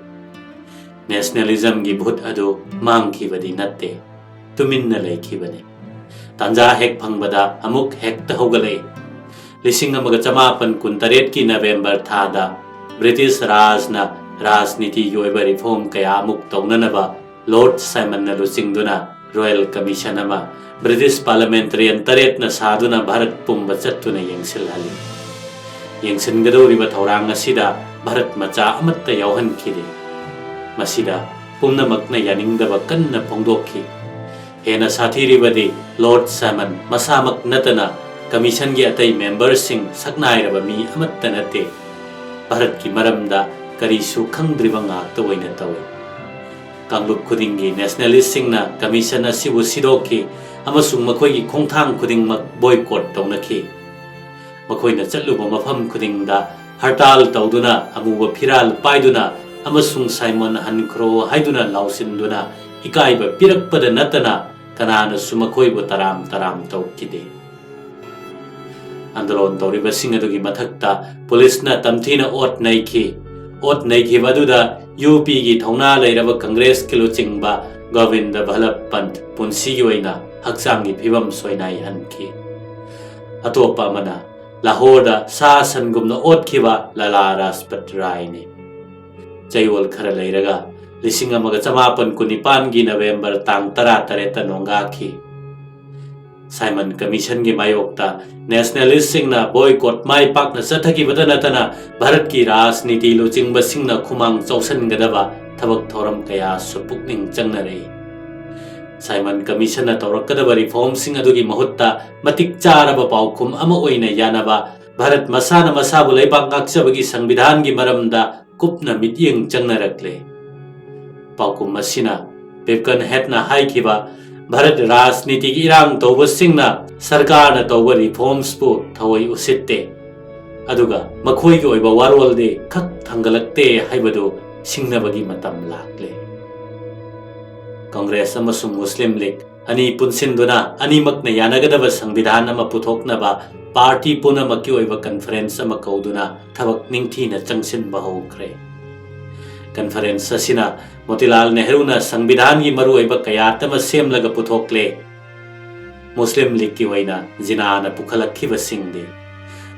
ꯅꯦꯁꯅꯦꯂꯤꯖꯝꯒꯤ ꯚꯨꯠ ꯑꯗꯨ ꯃꯥꯡꯈꯤꯕꯗꯤ ꯅꯠꯇꯦ, ꯇꯨꯃꯤꯟꯅ ꯂꯩꯈꯤꯕꯅꯤ꯫ ꯇꯥꯟꯖꯥ ꯍꯦꯛ ꯐꯪꯕꯗ ꯑꯃꯨꯛ ꯍꯦꯛꯇ ꯍꯧꯒꯠꯂꯛꯏ꯫ ꯂꯤꯁꯤꯡ ꯑꯃꯒ ꯆꯃꯥꯄꯟ ꯀꯨꯟꯇꯔꯦꯠꯀꯤ ꯅꯕꯦꯝꯕꯔ ꯊꯥꯗ ꯕ꯭ꯔꯤꯇꯤꯁ ꯔꯥꯖꯅ ꯔꯥꯖꯅꯤꯇꯤꯒꯤ ꯑꯣꯏꯕ ꯔꯤꯐꯣꯔꯝ ꯀꯌꯥ ꯑꯃꯨꯛ ꯇꯧꯅꯅꯕ ꯂꯣꯔꯗ ꯁꯥꯏꯃꯟꯅ ꯂꯨꯆꯤꯡꯗꯨꯅ ꯔꯣꯌꯦꯜ ꯀꯃꯤꯁꯟ ꯑꯃ ꯕ꯭ꯔꯤꯇꯤꯁ ꯄꯥꯔꯂꯃꯦꯟꯇꯔꯤꯌꯟ ꯇꯔꯦꯠꯅ ꯁꯥꯗꯨꯅ ꯚꯥꯔꯠ ꯄꯨꯝꯕ ꯆꯠꯇꯨꯅ ꯌꯦꯡꯁꯤꯜꯍꯜꯂꯤ꯫ ꯌꯦꯡꯁꯤꯟꯒꯗꯧꯔꯤꯕ ꯊꯧꯔꯥꯡ ꯑꯁꯤꯗ ꯚꯥꯔꯠ ꯃꯆꯥ ꯑꯃꯠꯇ ꯌꯥꯎꯍꯟꯈꯤꯗꯦ꯫ ꯃꯁꯤꯗ ꯄꯨꯝꯅꯃꯛꯅ ꯌꯥꯅꯤꯡꯗꯕ ꯀꯟꯅ ꯐꯣꯡꯗꯣꯛꯈꯤ꯫ ꯍꯦꯟꯅ ꯁꯥꯊꯤꯔꯤꯕꯗꯤ ꯂꯣꯔꯗ ꯁꯥꯏꯃꯟ ꯃꯁꯥꯃꯛ ꯅꯠꯇꯅ ꯀꯃꯤꯁꯟꯒꯤ ꯑꯇꯩ ꯃꯦꯝꯕꯔꯁꯤꯡ ꯁꯛꯅꯥꯏꯔꯕ ꯃꯤ ꯑꯃꯠꯇ ꯅꯠꯇꯦ꯫ ꯚꯥꯔꯠꯀꯤ ꯃꯔꯝꯗ ꯀꯔꯤꯁꯨ ꯈꯪꯗ꯭ꯔꯤꯕ ꯉꯥꯛꯇ ꯑꯣꯏꯅ ꯇꯧꯏ꯫ ꯀꯥꯡꯂꯨꯞ ꯈꯨꯗꯤꯡꯒꯤ ꯅꯦꯁꯅꯦꯂꯤꯁꯁꯤꯡꯅ ꯀꯃꯤꯁꯟ ꯑꯁꯤꯕꯨ ꯁꯤꯗꯣꯛꯈꯤ ꯑꯃꯁꯨꯡ ꯃꯈꯣꯏꯒꯤ ꯈꯣꯡꯊꯥꯡ ꯈꯨꯗꯤꯡꯃꯛ ꯕꯣꯏꯀꯣꯠ ꯇꯧꯅꯈꯤ꯫ ꯃꯈꯣꯏꯅ ꯆꯠꯂꯨꯕ ꯃꯐꯝ ꯈꯨꯗꯤꯡꯗ ꯍꯔꯇꯥꯜ ꯇꯧꯗꯨꯅ, ꯑꯃꯨꯕ ꯐꯤꯔꯥꯜ ꯄꯥꯏꯗꯨꯅ ꯑꯃꯁꯨꯡ ꯁꯥꯏꯃꯟ ꯍꯟꯈ꯭ꯔꯣ ꯍꯥꯏꯗꯨꯅ ꯂꯥꯎꯁꯤꯟꯗꯨꯅ ꯏꯀꯥꯏꯕ ꯄꯤꯔꯛꯄꯗ ꯅꯠꯇꯅ ꯀꯅꯥꯅꯁꯨ ꯃꯈꯣꯏꯕꯨ ꯇꯔꯥꯝ ꯇꯔꯥꯝ ꯇꯧꯈꯤꯗꯦ꯫ ꯑꯟꯗꯣꯂꯣꯟ ꯇꯧꯔꯤꯕꯁꯤꯡ ꯑꯗꯨꯒꯤ ꯃꯊꯛꯇ ꯄꯨꯂꯤꯁꯅ ꯇꯝꯊꯤꯅ ꯑꯣꯠ ꯅꯩꯈꯤ꯫ ꯑꯣꯠ ꯅꯩꯈꯤꯕ ꯑꯗꯨꯗ ꯌꯨ ꯄꯤꯒꯤ ꯊꯧꯅꯥ ꯂꯩꯔꯕ ꯀꯪꯒ꯭ꯔꯦꯁꯀꯤ ꯂꯨꯆꯤꯡꯕ ꯒꯣꯕꯤꯟꯗ ꯚꯜꯂꯚ ꯄꯟꯊ ꯄꯨꯟꯁꯤꯒꯤ ꯑꯣꯏꯅ ꯍꯛꯆꯥꯡꯒꯤ ꯐꯤꯕꯝ ꯁꯣꯏꯅꯥꯏꯍꯟꯈꯤ꯫ ꯑꯇꯣꯞꯄ ꯑꯃꯅ ꯂꯥꯍꯣꯔꯗ ꯁꯥ ꯁꯟꯒꯨꯝꯅ ꯑꯣꯠꯈꯤꯕ ꯂꯥꯂꯥ ꯔꯥꯖꯄꯠ ꯔꯥꯏꯅꯤ꯫ ꯆꯌꯣꯜ ꯈꯔ ꯂꯩꯔꯒ ꯂꯤꯁꯤꯡ ꯑꯃꯒ ꯆꯃꯥꯄꯟ ꯀꯨꯟꯅꯤꯄꯥꯟꯒꯤ ꯅꯕꯦꯝꯕꯔ ꯇꯥꯡ ꯇꯔꯥꯇꯔꯦꯠꯇ ꯅꯣꯡꯒꯥꯈꯤ꯫ ꯁꯥꯏꯃꯟ ꯀꯃꯤꯁꯟꯒꯤ ꯃꯥꯌꯣꯛꯇ ꯅꯦꯁꯅꯦꯂꯤꯁꯁꯤꯡꯅ ꯕꯣꯏꯀꯣꯠ ꯃꯥꯏ ꯄꯥꯛꯅ ꯆꯠꯊꯈꯤꯕꯇ ꯅꯠꯇꯅ ꯚꯥꯔꯠꯀꯤ ꯔꯥꯖꯅꯤꯇꯤ ꯂꯨꯆꯤꯡꯕꯁꯤꯡꯅ ꯈꯨꯃꯥꯡ ꯆꯥꯎꯁꯤꯟꯒꯗꯕ ꯊꯕꯛ ꯊꯧꯔꯝ ꯀꯌꯥꯁꯨ ꯄꯨꯛꯅꯤꯡ ꯆꯪꯅꯔꯛꯏ꯫ ꯁꯥꯏꯃꯟ ꯀꯃꯤꯁꯟꯅ ꯇꯧꯔꯛꯀꯗꯕ ꯔꯤꯐꯣꯔꯝꯁꯤꯡ ꯑꯗꯨꯒꯤ ꯃꯍꯨꯠꯇ ꯃꯇꯤꯛ ꯆꯥꯔꯕ ꯄꯥꯎꯈꯨꯝ ꯑꯃ ꯑꯣꯏꯅ ꯌꯥꯅꯕ ꯚꯥꯔꯠ ꯃꯁꯥꯅ ꯃꯁꯥꯕꯨ ꯂꯩꯕꯥꯛ ꯉꯥꯛꯆꯕꯒꯤ ꯁꯪꯕꯤꯙꯥꯟꯒꯤ ꯃꯔꯝꯗ ꯀꯨꯞꯅ ꯃꯤꯠꯌꯦꯡ ꯆꯪꯅꯔꯛꯂꯦ꯫ ꯄꯥꯎꯈꯨꯝ ꯑꯁꯤꯅ ꯕꯤꯞꯀꯟ ꯍꯦꯠꯅ ꯍꯥꯏꯈꯤꯕ ꯚꯥꯔꯠ ꯔꯥꯖꯅꯤꯇꯤꯒꯤ ꯏꯔꯥꯡ ꯇꯧꯕꯁꯤꯡꯅ ꯁꯔꯀꯥꯔꯅ ꯇꯧꯕ ꯔꯤꯐꯣꯔꯝꯁꯄꯨ ꯊꯑꯣꯏ ꯎꯁꯤꯠꯇꯦ, ꯑꯗꯨꯒ ꯃꯈꯣꯏꯒꯤ ꯑꯣꯏꯕ ꯋꯥꯔꯣꯜꯗꯤ ꯈꯛ ꯊꯥꯡꯒꯠꯂꯛꯇꯦ ꯍꯥꯏꯕꯗꯨ ꯁꯤꯡꯅꯕꯒꯤ ꯃꯇꯝ ꯂꯥꯛꯂꯦ꯫ ꯀꯪꯒ꯭ꯔꯦꯁ ꯑꯃꯁꯨꯡ ꯃꯨꯁꯂꯤꯝ ꯂꯤꯒ ꯑꯅꯤ ꯄꯨꯟꯁꯤꯟꯗꯨꯅ ꯑꯅꯤꯃꯛꯅ ꯌꯥꯅꯒꯗꯕ ꯁꯪꯕꯤꯙꯥꯟ ꯑꯃ ꯄꯨꯊꯣꯛꯅꯕ ꯄꯥꯔꯇꯤ ꯄꯨꯝꯅꯃꯛꯀꯤ ꯑꯣꯏꯕ ꯀꯟꯐꯔꯦꯟꯁ ꯑꯃ ꯀꯧꯗꯨꯅ ꯊꯕꯛ ꯅꯤꯡꯊꯤꯅ ꯆꯪꯁꯤꯟꯕ ꯍꯧꯈ꯭ꯔꯦ꯫ ꯀꯟꯐꯔꯦꯟꯁ ꯑꯁꯤꯅ ꯃꯣꯇꯤꯂꯥꯜ ꯅꯦꯍꯔꯨꯅ ꯁꯪꯕꯤꯙꯥꯟꯒꯤ ꯃꯔꯨꯑꯣꯏꯕ ꯀꯌꯥꯠ ꯑꯃ ꯁꯦꯝꯂꯒ ꯄꯨꯊꯣꯛꯂꯦ꯫ ꯃꯨꯁꯂꯤꯝ ꯂꯤꯒꯀꯤ ꯑꯣꯏꯅ ꯖꯤꯅꯥꯅ ꯄꯨꯈꯠꯂꯛꯈꯤꯕꯁꯤꯡꯗꯤ,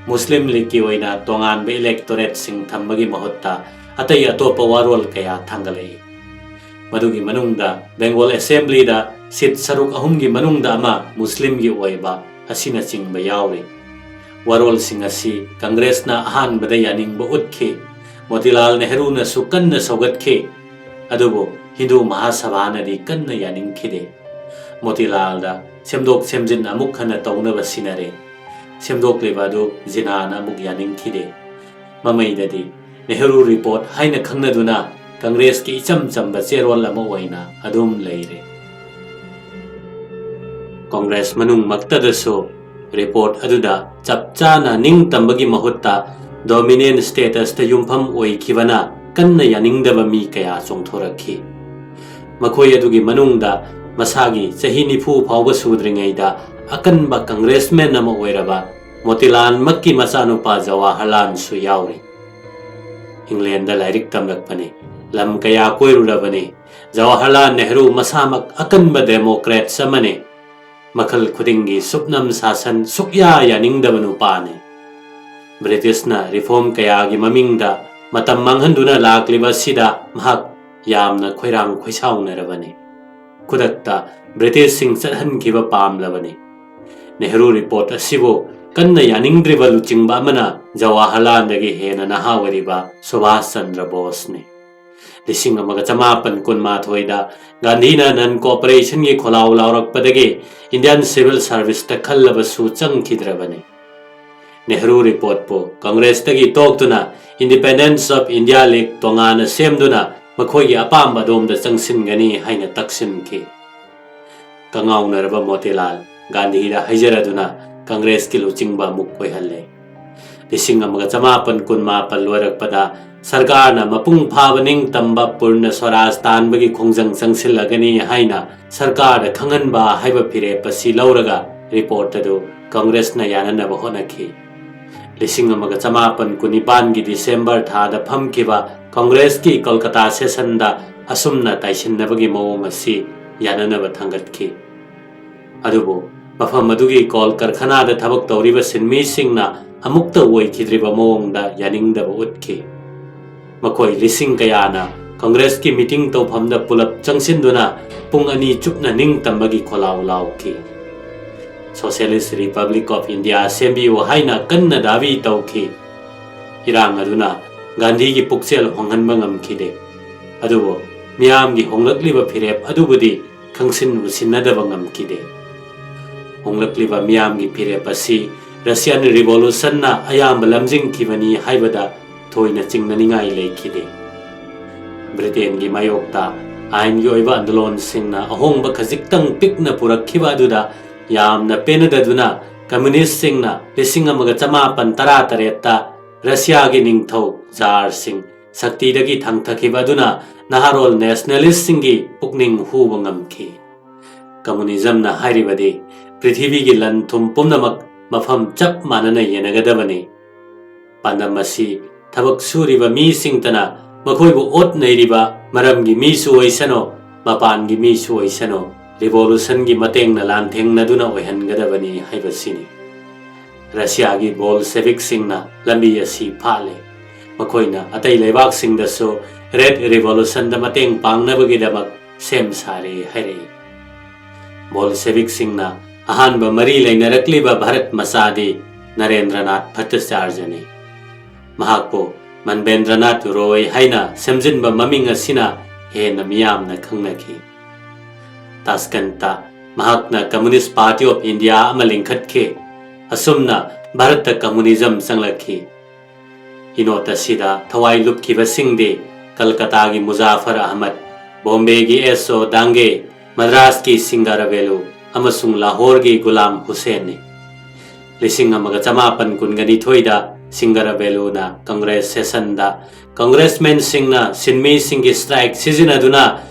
ꯃꯨꯁꯂꯤꯝ ꯂꯤꯒꯀꯤ ꯑꯣꯏꯅ ꯇꯣꯉꯥꯟꯕ ꯏꯂꯦꯛꯇꯣꯔꯦꯠꯁꯤꯡ ꯊꯝꯕꯒꯤ ꯃꯍꯨꯠꯇ ꯑꯇꯩ ꯑꯇꯣꯞꯄ ꯋꯥꯔꯣꯜ ꯀꯌꯥ ꯊꯥꯡꯒꯠꯂꯛꯏ꯫ ꯃꯗꯨꯒꯤ ꯃꯅꯨꯡꯗ ꯕꯦꯡꯒꯣꯜ ꯑꯦꯁꯦꯝꯕ꯭ꯂꯤꯗ ꯁꯤꯠ ꯁꯔꯨꯛ ꯑꯍꯨꯝꯒꯤ ꯃꯅꯨꯡꯗ ꯑꯃ ꯃꯨꯁꯂꯤꯝꯒꯤ ꯑꯣꯏꯕ ꯑꯁꯤꯅꯆꯤꯡꯕ ꯌꯥꯎꯔꯤ꯫ ꯋꯥꯔꯣꯜꯁꯤꯡ ꯑꯁꯤ ꯀꯪꯒ꯭ꯔꯦꯁꯅ ꯑꯍꯥꯟꯕꯗ ꯌꯥꯅꯤꯡꯕ ꯎꯠꯈꯤ꯫ ꯃꯣꯇꯤꯂꯥꯜ ꯅꯦꯍꯔꯨꯅꯁꯨ ꯀꯟꯅ ꯁꯧꯒꯠꯈꯤ꯫ ꯑꯗꯨꯕꯨ ꯍꯤꯟꯗꯨ ꯃꯍꯥꯁꯚꯥꯅꯗꯤ ꯀꯟꯅ ꯌꯥꯅꯤꯡꯈꯤꯗꯦ꯫ ꯃꯣꯇꯤꯂꯥꯜꯗ ꯁꯦꯝꯗꯣꯛ ꯁꯦꯝꯖꯤꯟ ꯑꯃꯨꯛ ꯍꯟꯅ ꯇꯧꯅꯕ ꯁꯤꯟꯅꯔꯦ꯫ ꯁꯦꯝꯗꯣꯛꯂꯤꯕ ꯑꯗꯨ ꯖꯤꯅꯥꯅ ꯑꯃꯨꯛ ꯌꯥꯅꯤꯡꯈꯤꯗꯦ꯫ ꯃꯃꯩꯗꯗꯤ ꯅꯦꯍꯔꯨ ꯔꯤꯄꯣꯔꯠ ꯍꯥꯏꯅ ꯈꯪꯅꯗꯨꯅ ꯀꯪꯒ꯭ꯔꯦꯁꯀꯤ ꯏꯆꯝ ꯆꯝꯕ ꯆꯦꯔꯣꯜ ꯑꯃ ꯑꯣꯏꯅ ꯑꯗꯨꯝ ꯂꯩꯔꯦ꯫ ꯀꯪꯒ꯭ꯔꯦꯁ ꯃꯅꯨꯡꯃꯛꯇꯗꯁꯨ ꯔꯤꯄꯣꯔꯠ ꯑꯗꯨꯗ ꯆꯞ ꯆꯥꯅ ꯅꯤꯡꯇꯝꯕꯒꯤ ꯃꯍꯨꯠꯇ dominant status ꯇ ꯌꯨꯝꯐꯝ ꯑꯣꯏꯈꯤꯕꯅ ꯀꯟꯅ ꯌꯥꯅꯤꯡꯗꯕ ꯃꯤ ꯀꯌꯥ ꯆꯣꯡꯊꯣꯔꯛꯈꯤ꯫ ꯃꯈꯣꯏ ꯑꯗꯨꯒꯤ ꯃꯅꯨꯡꯗ ꯃꯁꯥꯒꯤ ꯆꯍꯤ ꯅꯤꯐꯨ ꯐꯥꯎꯕ ꯁꯨꯗ꯭ꯔꯤꯉꯩꯗ ꯑꯀꯟꯕ ꯀꯪꯒ꯭ꯔꯦꯁꯃꯦꯟ ꯑꯃ ꯑꯣꯏꯔꯕ ꯃꯣꯇꯤꯂꯥꯜꯃꯛꯀꯤ ꯃꯆꯥꯅꯨꯄꯥ ꯖꯋꯥꯍꯔꯂꯥꯜꯁꯨ ꯌꯥꯎꯔꯤ꯫ ꯏꯪꯂꯦꯟꯗ ꯂꯥꯏꯔꯤꯛ ꯇꯝꯂꯛꯄꯅꯤ, ꯂꯝ ꯀꯌꯥ ꯀꯣꯏꯔꯨꯔꯕꯅꯤ꯫ ꯖꯋꯥꯍꯔꯂꯥꯜ ꯅꯦꯍꯔꯨ ꯃꯁꯥꯃꯛ ꯑꯀꯟꯕ democrats ꯑꯃꯅꯤ꯫ ꯃꯈꯜ ꯈꯨꯗꯤꯡꯒꯤ ꯁꯨꯞꯅꯝ ꯁꯥꯁꯟ ꯁꯨꯛꯌꯥ ꯌꯥꯅꯤꯡꯗꯕ ꯅꯨꯄꯥꯅꯤ꯫ ꯕ꯭ꯔꯤꯇꯤꯁꯅ reform ꯀꯌꯥꯒꯤ ꯃꯃꯤꯡꯗ ꯃꯇꯝ ꯃꯥꯡꯍꯟꯗꯨꯅ ꯂꯥꯛꯂꯤꯕ ꯑꯁꯤꯗ ꯃꯍꯥꯛ ꯌꯥꯝꯅ ꯈꯣꯏꯔꯥꯡ ꯈꯣꯏꯁꯥꯎꯅꯔꯕꯅꯤ꯫ ꯈꯨꯗꯛꯇ ꯕ꯭ꯔꯤꯇꯤꯁꯁꯤꯡ ꯆꯠꯍꯟꯈꯤꯕ ꯄꯥꯝꯂꯕꯅꯤ꯫ ꯅꯦꯍꯔꯨ ꯔꯤꯄꯣꯔꯠ ꯑꯁꯤꯕꯨ ꯀꯟꯅ ꯌꯥꯅꯤꯡꯗ꯭ꯔꯤꯕ ꯂꯨꯆꯤꯡꯕ ꯑꯃꯅ ꯖꯋꯥꯍꯔꯂꯥꯜꯗꯒꯤ ꯍꯦꯟꯅ ꯅꯍꯥ ꯑꯣꯏꯔꯤꯕ ꯁꯨꯚꯥꯁ ꯆꯟꯗ꯭ꯔ ꯕꯣꯁꯅꯤ꯫ ꯂꯤꯁꯤꯡ ꯑꯃꯒ ꯆꯃꯥꯄꯟ ꯀꯨꯟꯃꯥꯊꯣꯏꯗ ꯒꯥꯟꯙꯤꯅ non cooperation ꯒꯤ ꯈꯣꯜꯂꯥꯎ ꯂꯥꯎꯔꯛꯄꯗꯒꯤ Indian civil service ꯇ ꯈꯜꯂꯕꯁꯨ ꯆꯪꯈꯤꯗ꯭ꯔꯕꯅꯤ꯫ Nehru ꯔꯤꯄꯣꯔꯠꯄꯨ ꯀꯪꯒ꯭ꯔꯦꯁꯇꯒꯤ ꯇꯣꯛꯇꯨꯅ Independence of India League ꯇꯣꯉꯥꯟꯅ ꯁꯦꯝꯗꯨꯅ ꯃꯈꯣꯏꯒꯤ ꯑꯄꯥꯝꯕ ꯑꯗꯣꯝꯗ ꯆꯪꯁꯤꯟꯒꯅꯤ ꯍꯥꯏꯅ ꯇꯛꯁꯤꯟꯈꯤ꯫ ꯀꯉꯥꯎꯅꯔꯕ ꯃꯣꯇꯤꯂꯥꯜ ꯒꯥꯟꯙꯤꯗ ꯍꯥꯏꯖꯔꯗꯨꯅ ꯀꯪꯒ꯭ꯔꯦꯁꯀꯤ ꯂꯨꯆꯤꯡꯕ ꯑꯃꯨꯛ ꯑꯣꯏꯍꯜꯂꯦ꯫ ꯂꯤꯁꯤꯡ ꯑꯃꯒ ꯆꯃꯥꯄꯟ ꯀꯨꯟꯃꯥꯄꯟ ꯂꯣꯏꯔꯛꯄꯗ ꯁꯔꯀꯥꯔꯅ ꯃꯄꯨꯡ ꯐꯥꯕ ꯅꯤꯡꯇꯝꯕ ꯄꯨꯔꯅ ꯁ꯭ꯋꯔꯥꯖ ꯇꯥꯟꯕꯒꯤ ꯈꯣꯡꯖꯪ ꯆꯪꯁꯤꯜꯂꯒꯅꯤ ꯍꯥꯏꯅ ꯁꯔꯀꯥꯔꯗ ꯈꯪꯍꯟꯕ ꯍꯥꯏꯕ ꯐꯤꯔꯦꯞ ꯑꯁꯤ ꯂꯧꯔꯒ ꯔꯤꯄꯣꯔꯠ ꯑꯗꯨ ꯀꯪꯒ꯭ꯔꯦꯁꯅ ꯌꯥꯅꯅꯕ ꯍꯣꯠꯅꯈꯤ꯫ ꯂꯤꯁꯤꯡ ꯑꯃꯒ ꯆꯃꯥꯄꯟ ꯀꯨꯟꯅꯤꯄꯥꯟꯒꯤ ꯗꯤꯁꯦꯝꯕꯔ ꯊꯥꯗ ꯐꯝꯈꯤꯕ ꯀꯪꯒ꯭ꯔꯦꯁꯀꯤ ꯀꯣꯜꯀꯇꯥ ꯁꯦꯁꯟꯗ ꯑꯁꯨꯝꯅ ꯇꯥꯏꯁꯤꯟꯅꯕꯒꯤ ꯃꯑꯣꯡ ꯑꯁꯤ ꯌꯥꯅꯅꯕ ꯊꯥꯡꯒꯠꯈꯤ꯫ ꯑꯗꯨꯕꯨ ꯃꯐꯝ ꯑꯗꯨꯒꯤ ꯀꯣꯜ ꯀꯔꯈꯅꯥꯗ ꯊꯕꯛ ꯇꯧꯔꯤꯕ ꯁꯤꯟꯃꯤꯁꯤꯡꯅ ꯑꯃꯨꯛꯇ ꯑꯣꯏꯈꯤꯗ꯭ꯔꯤꯕ ꯃꯑꯣꯡꯗ ꯌꯥꯅꯤꯡꯗꯕ ꯎꯠꯈꯤ꯫ ꯃꯈꯣꯏ ꯂꯤꯁꯤꯡ ꯀꯌꯥꯅ ꯀꯪꯒ꯭ꯔꯦꯁꯀꯤ ꯃꯤꯇꯤꯡ ꯇꯧꯐꯝꯗ ꯄꯨꯂꯞ ꯆꯪꯁꯤꯟꯗꯨꯅ ꯄꯨꯡ ꯑꯅꯤ ꯆꯨꯞꯅ ꯅꯤꯡꯇꯝꯕꯒꯤ ꯈꯣꯜꯂꯥꯎ ꯂꯥꯎꯈꯤ꯫ Socialist Republic of India ꯁꯦꯝꯕꯤꯌꯨ ꯍꯥꯏꯅ ꯀꯟꯅ ꯗꯥꯕꯤ ꯇꯧꯈꯤ꯫ ꯏꯔꯥꯡ ꯑꯗꯨꯅ ꯒꯥꯟꯙꯤꯒꯤ ꯄꯨꯛꯆꯦꯜ ꯍꯣꯡꯍꯟꯕ ꯉꯝꯈꯤꯗꯦ꯫ ꯑꯗꯨꯕꯨ ꯃꯤꯌꯥꯝꯒꯤ ꯍꯣꯡꯂꯛꯂꯤꯕ ꯐꯤꯔꯦꯞ ꯑꯗꯨꯕꯨꯗꯤ ꯈꯪꯁꯤꯟ ꯎꯁꯤꯟꯅꯗꯕ ꯉꯝꯈꯤꯗꯦ꯫ ꯍꯣꯡꯂꯛꯂꯤꯕ ꯃꯤꯌꯥꯝꯒꯤ ꯐꯤꯔꯦꯞ ꯑꯁꯤ Russian Revolutionꯅ ꯑꯌꯥꯝꯕ ꯂꯝꯖꯤꯡꯈꯤꯕꯅꯤ ꯍꯥꯏꯕꯗ ꯊꯣꯏꯅ ꯆꯤꯡꯅꯅꯤꯡꯉꯥꯏ ꯂꯩꯈꯤꯗꯦ꯫ ꯕ꯭ꯔꯤꯇꯦꯟꯒꯤ ꯃꯥꯌꯣꯛꯇ ꯑꯥꯏꯟꯒꯤ ꯑꯣꯏꯕ ꯑꯟꯗꯣꯂꯣꯟꯁꯤꯡꯅ ꯑꯍꯣꯡꯕ ꯈꯖꯤꯛꯇꯪ ꯄꯤꯛꯅ ꯄꯨꯔꯛꯈꯤꯕ ꯑꯗꯨꯗ ꯌꯥꯝꯅ ꯄꯦꯟꯅꯗꯗꯨꯅ ꯀꯝꯃ꯭ꯌꯨꯅꯤꯁ꯭ꯠꯁꯤꯡꯅ ꯂꯤꯁꯤꯡ ꯑꯃꯒ ꯆꯃꯥꯄꯟ ꯇꯔꯥ ꯇꯔꯦꯠꯇ ꯔꯁꯤꯌꯥꯒꯤ ꯅꯤꯡꯊꯧ ꯖꯥꯔꯁꯤꯡ ꯁꯛꯇꯤꯗꯒꯤ ꯊꯥꯡꯊꯈꯤꯕ ꯑꯗꯨꯅ ꯅꯍꯥꯔꯣꯜ ꯅꯦꯁꯅꯦꯂꯤꯁ꯭ꯠꯁꯤꯡꯒꯤ ꯄꯨꯛꯅꯤꯡ ꯍꯨꯕ ꯉꯝꯈꯤ꯫ ꯀꯝꯃ꯭ꯌꯨꯅꯤꯖꯝꯅ ꯍꯥꯏꯔꯤꯕꯗꯤ ꯄ꯭ꯔꯤꯊꯤꯕꯤꯒꯤ ꯂꯟ ꯊꯨꯝ ꯄꯨꯝꯅꯃꯛ ꯃꯐꯝ ꯆꯞ ꯃꯥꯟꯅꯅ ꯌꯦꯟꯅꯒꯗꯕꯅꯤ꯫ ꯄꯥꯟꯗꯝ ꯑꯁꯤ ꯊꯕꯛ ꯁꯨꯔꯤꯕ ꯃꯤꯁꯤꯡꯇꯅ ꯃꯈꯣꯏꯕꯨ ꯑꯣꯠ ꯅꯩꯔꯤꯕ ꯃꯔꯝꯒꯤ ꯃꯤꯁꯨ ꯑꯣꯏꯁꯅꯨ, ꯃꯄꯥꯟꯒꯤ ꯃꯤꯁꯨ ꯑꯣꯏꯁꯅꯨ, ꯔꯤꯚꯣꯂꯨꯁꯟꯒꯤ ꯃꯇꯦꯡꯅ ꯂꯥꯟꯊꯦꯡꯅꯗꯨꯅ ꯑꯣꯏꯍꯟꯒꯗꯕꯅꯤ ꯍꯥꯏꯕꯁꯤꯅꯤ꯫ ꯔꯁꯤꯌꯥꯒꯤ ꯕꯣꯜꯁꯦꯚꯤꯛꯁꯤꯡꯅ ꯂꯝꯕꯤ ꯑꯁꯤ ꯐꯥꯠꯂꯦ꯫ ꯃꯈꯣꯏꯅ ꯑꯇꯩ ꯂꯩꯕꯥꯛꯁꯤꯡꯗꯁꯨ ꯔꯦꯗ ꯔꯤꯚꯣꯂꯨꯁꯟꯗ ꯃꯇꯦꯡ ꯄꯥꯡꯅꯕꯒꯤꯗꯃꯛ ꯁꯦꯝ ꯁꯥꯔꯦ ꯍꯥꯏꯔꯛꯏ꯫ ꯕꯣꯜꯁꯦꯚꯤꯛꯁꯤꯡꯅ ꯑꯍꯥꯟꯕ ꯃꯔꯤ ꯂꯩꯅꯔꯛꯂꯤꯕ ꯚꯥꯔꯠ ꯃꯆꯥꯗꯤ ꯅꯔꯦꯟꯗ꯭ꯔꯅꯥꯊ ꯚꯠꯇꯆꯥꯔꯖꯅꯤ꯫ ꯃꯍꯥꯛꯄꯨ ꯃꯟꯕꯦꯟꯗ꯭ꯔꯅꯥꯊ ꯔꯣꯏ ꯍꯥꯏꯅ ꯁꯦꯝꯖꯤꯟꯕ ꯃꯃꯤꯡ ꯑꯁꯤꯅ ꯍꯦꯟꯅ ꯃꯤꯌꯥꯝꯅ ꯈꯪꯅꯈꯤ꯫ ꯇꯥꯁꯀꯟꯇ ꯃꯍꯥꯛꯅ Communist Party of India ꯑꯃ ꯂꯤꯡꯈꯠꯈꯤ꯫ ꯑꯁꯨꯝꯅ ꯚꯥꯔꯠꯇ ꯀꯝꯃ꯭ꯌꯨꯅꯤꯖꯝ ꯆꯪꯂꯛꯈꯤ꯫ ꯏꯅꯣꯠ ꯑꯁꯤꯗ ꯊꯋꯥꯏ ꯂꯨꯞꯈꯤꯕꯁꯤꯡꯗꯤ ꯀꯜꯀꯇꯥꯒꯤ ꯃꯨꯖꯥꯐꯔ ꯑꯍꯃꯗ, ꯕꯣꯝꯕꯦꯒꯤ ꯑꯦꯁ ꯑꯣ ꯗꯥꯡꯒꯦ, ꯃꯗ꯭ꯔꯥꯁꯀꯤ ꯁꯤꯡꯒꯔꯥꯚꯦꯂꯨ ꯑꯃꯁꯨꯡ ꯂꯥꯍꯣꯔꯒꯤ ꯒꯨꯂꯥꯝ ꯍꯨꯁꯦꯟꯅꯤ꯫ ꯂꯤꯁꯤꯡ ꯑꯃꯒ ꯆꯃꯥꯄꯟ ꯀꯨꯟꯒ ꯅꯤꯊꯣꯏꯗ ꯁꯤꯡꯒꯔꯥꯚꯦꯂꯨꯅ ꯀꯪꯒ꯭ꯔꯦꯁ ꯁꯦꯁꯟꯗ ꯀꯪꯒ꯭ꯔꯦꯁꯃꯦꯟꯁꯤꯡꯅ ꯁꯤꯟꯃꯤꯁꯤꯡꯒꯤ ꯁ꯭ꯇ꯭ꯔꯥꯏꯛ ꯁꯤꯖꯤꯟꯅꯗꯨꯅ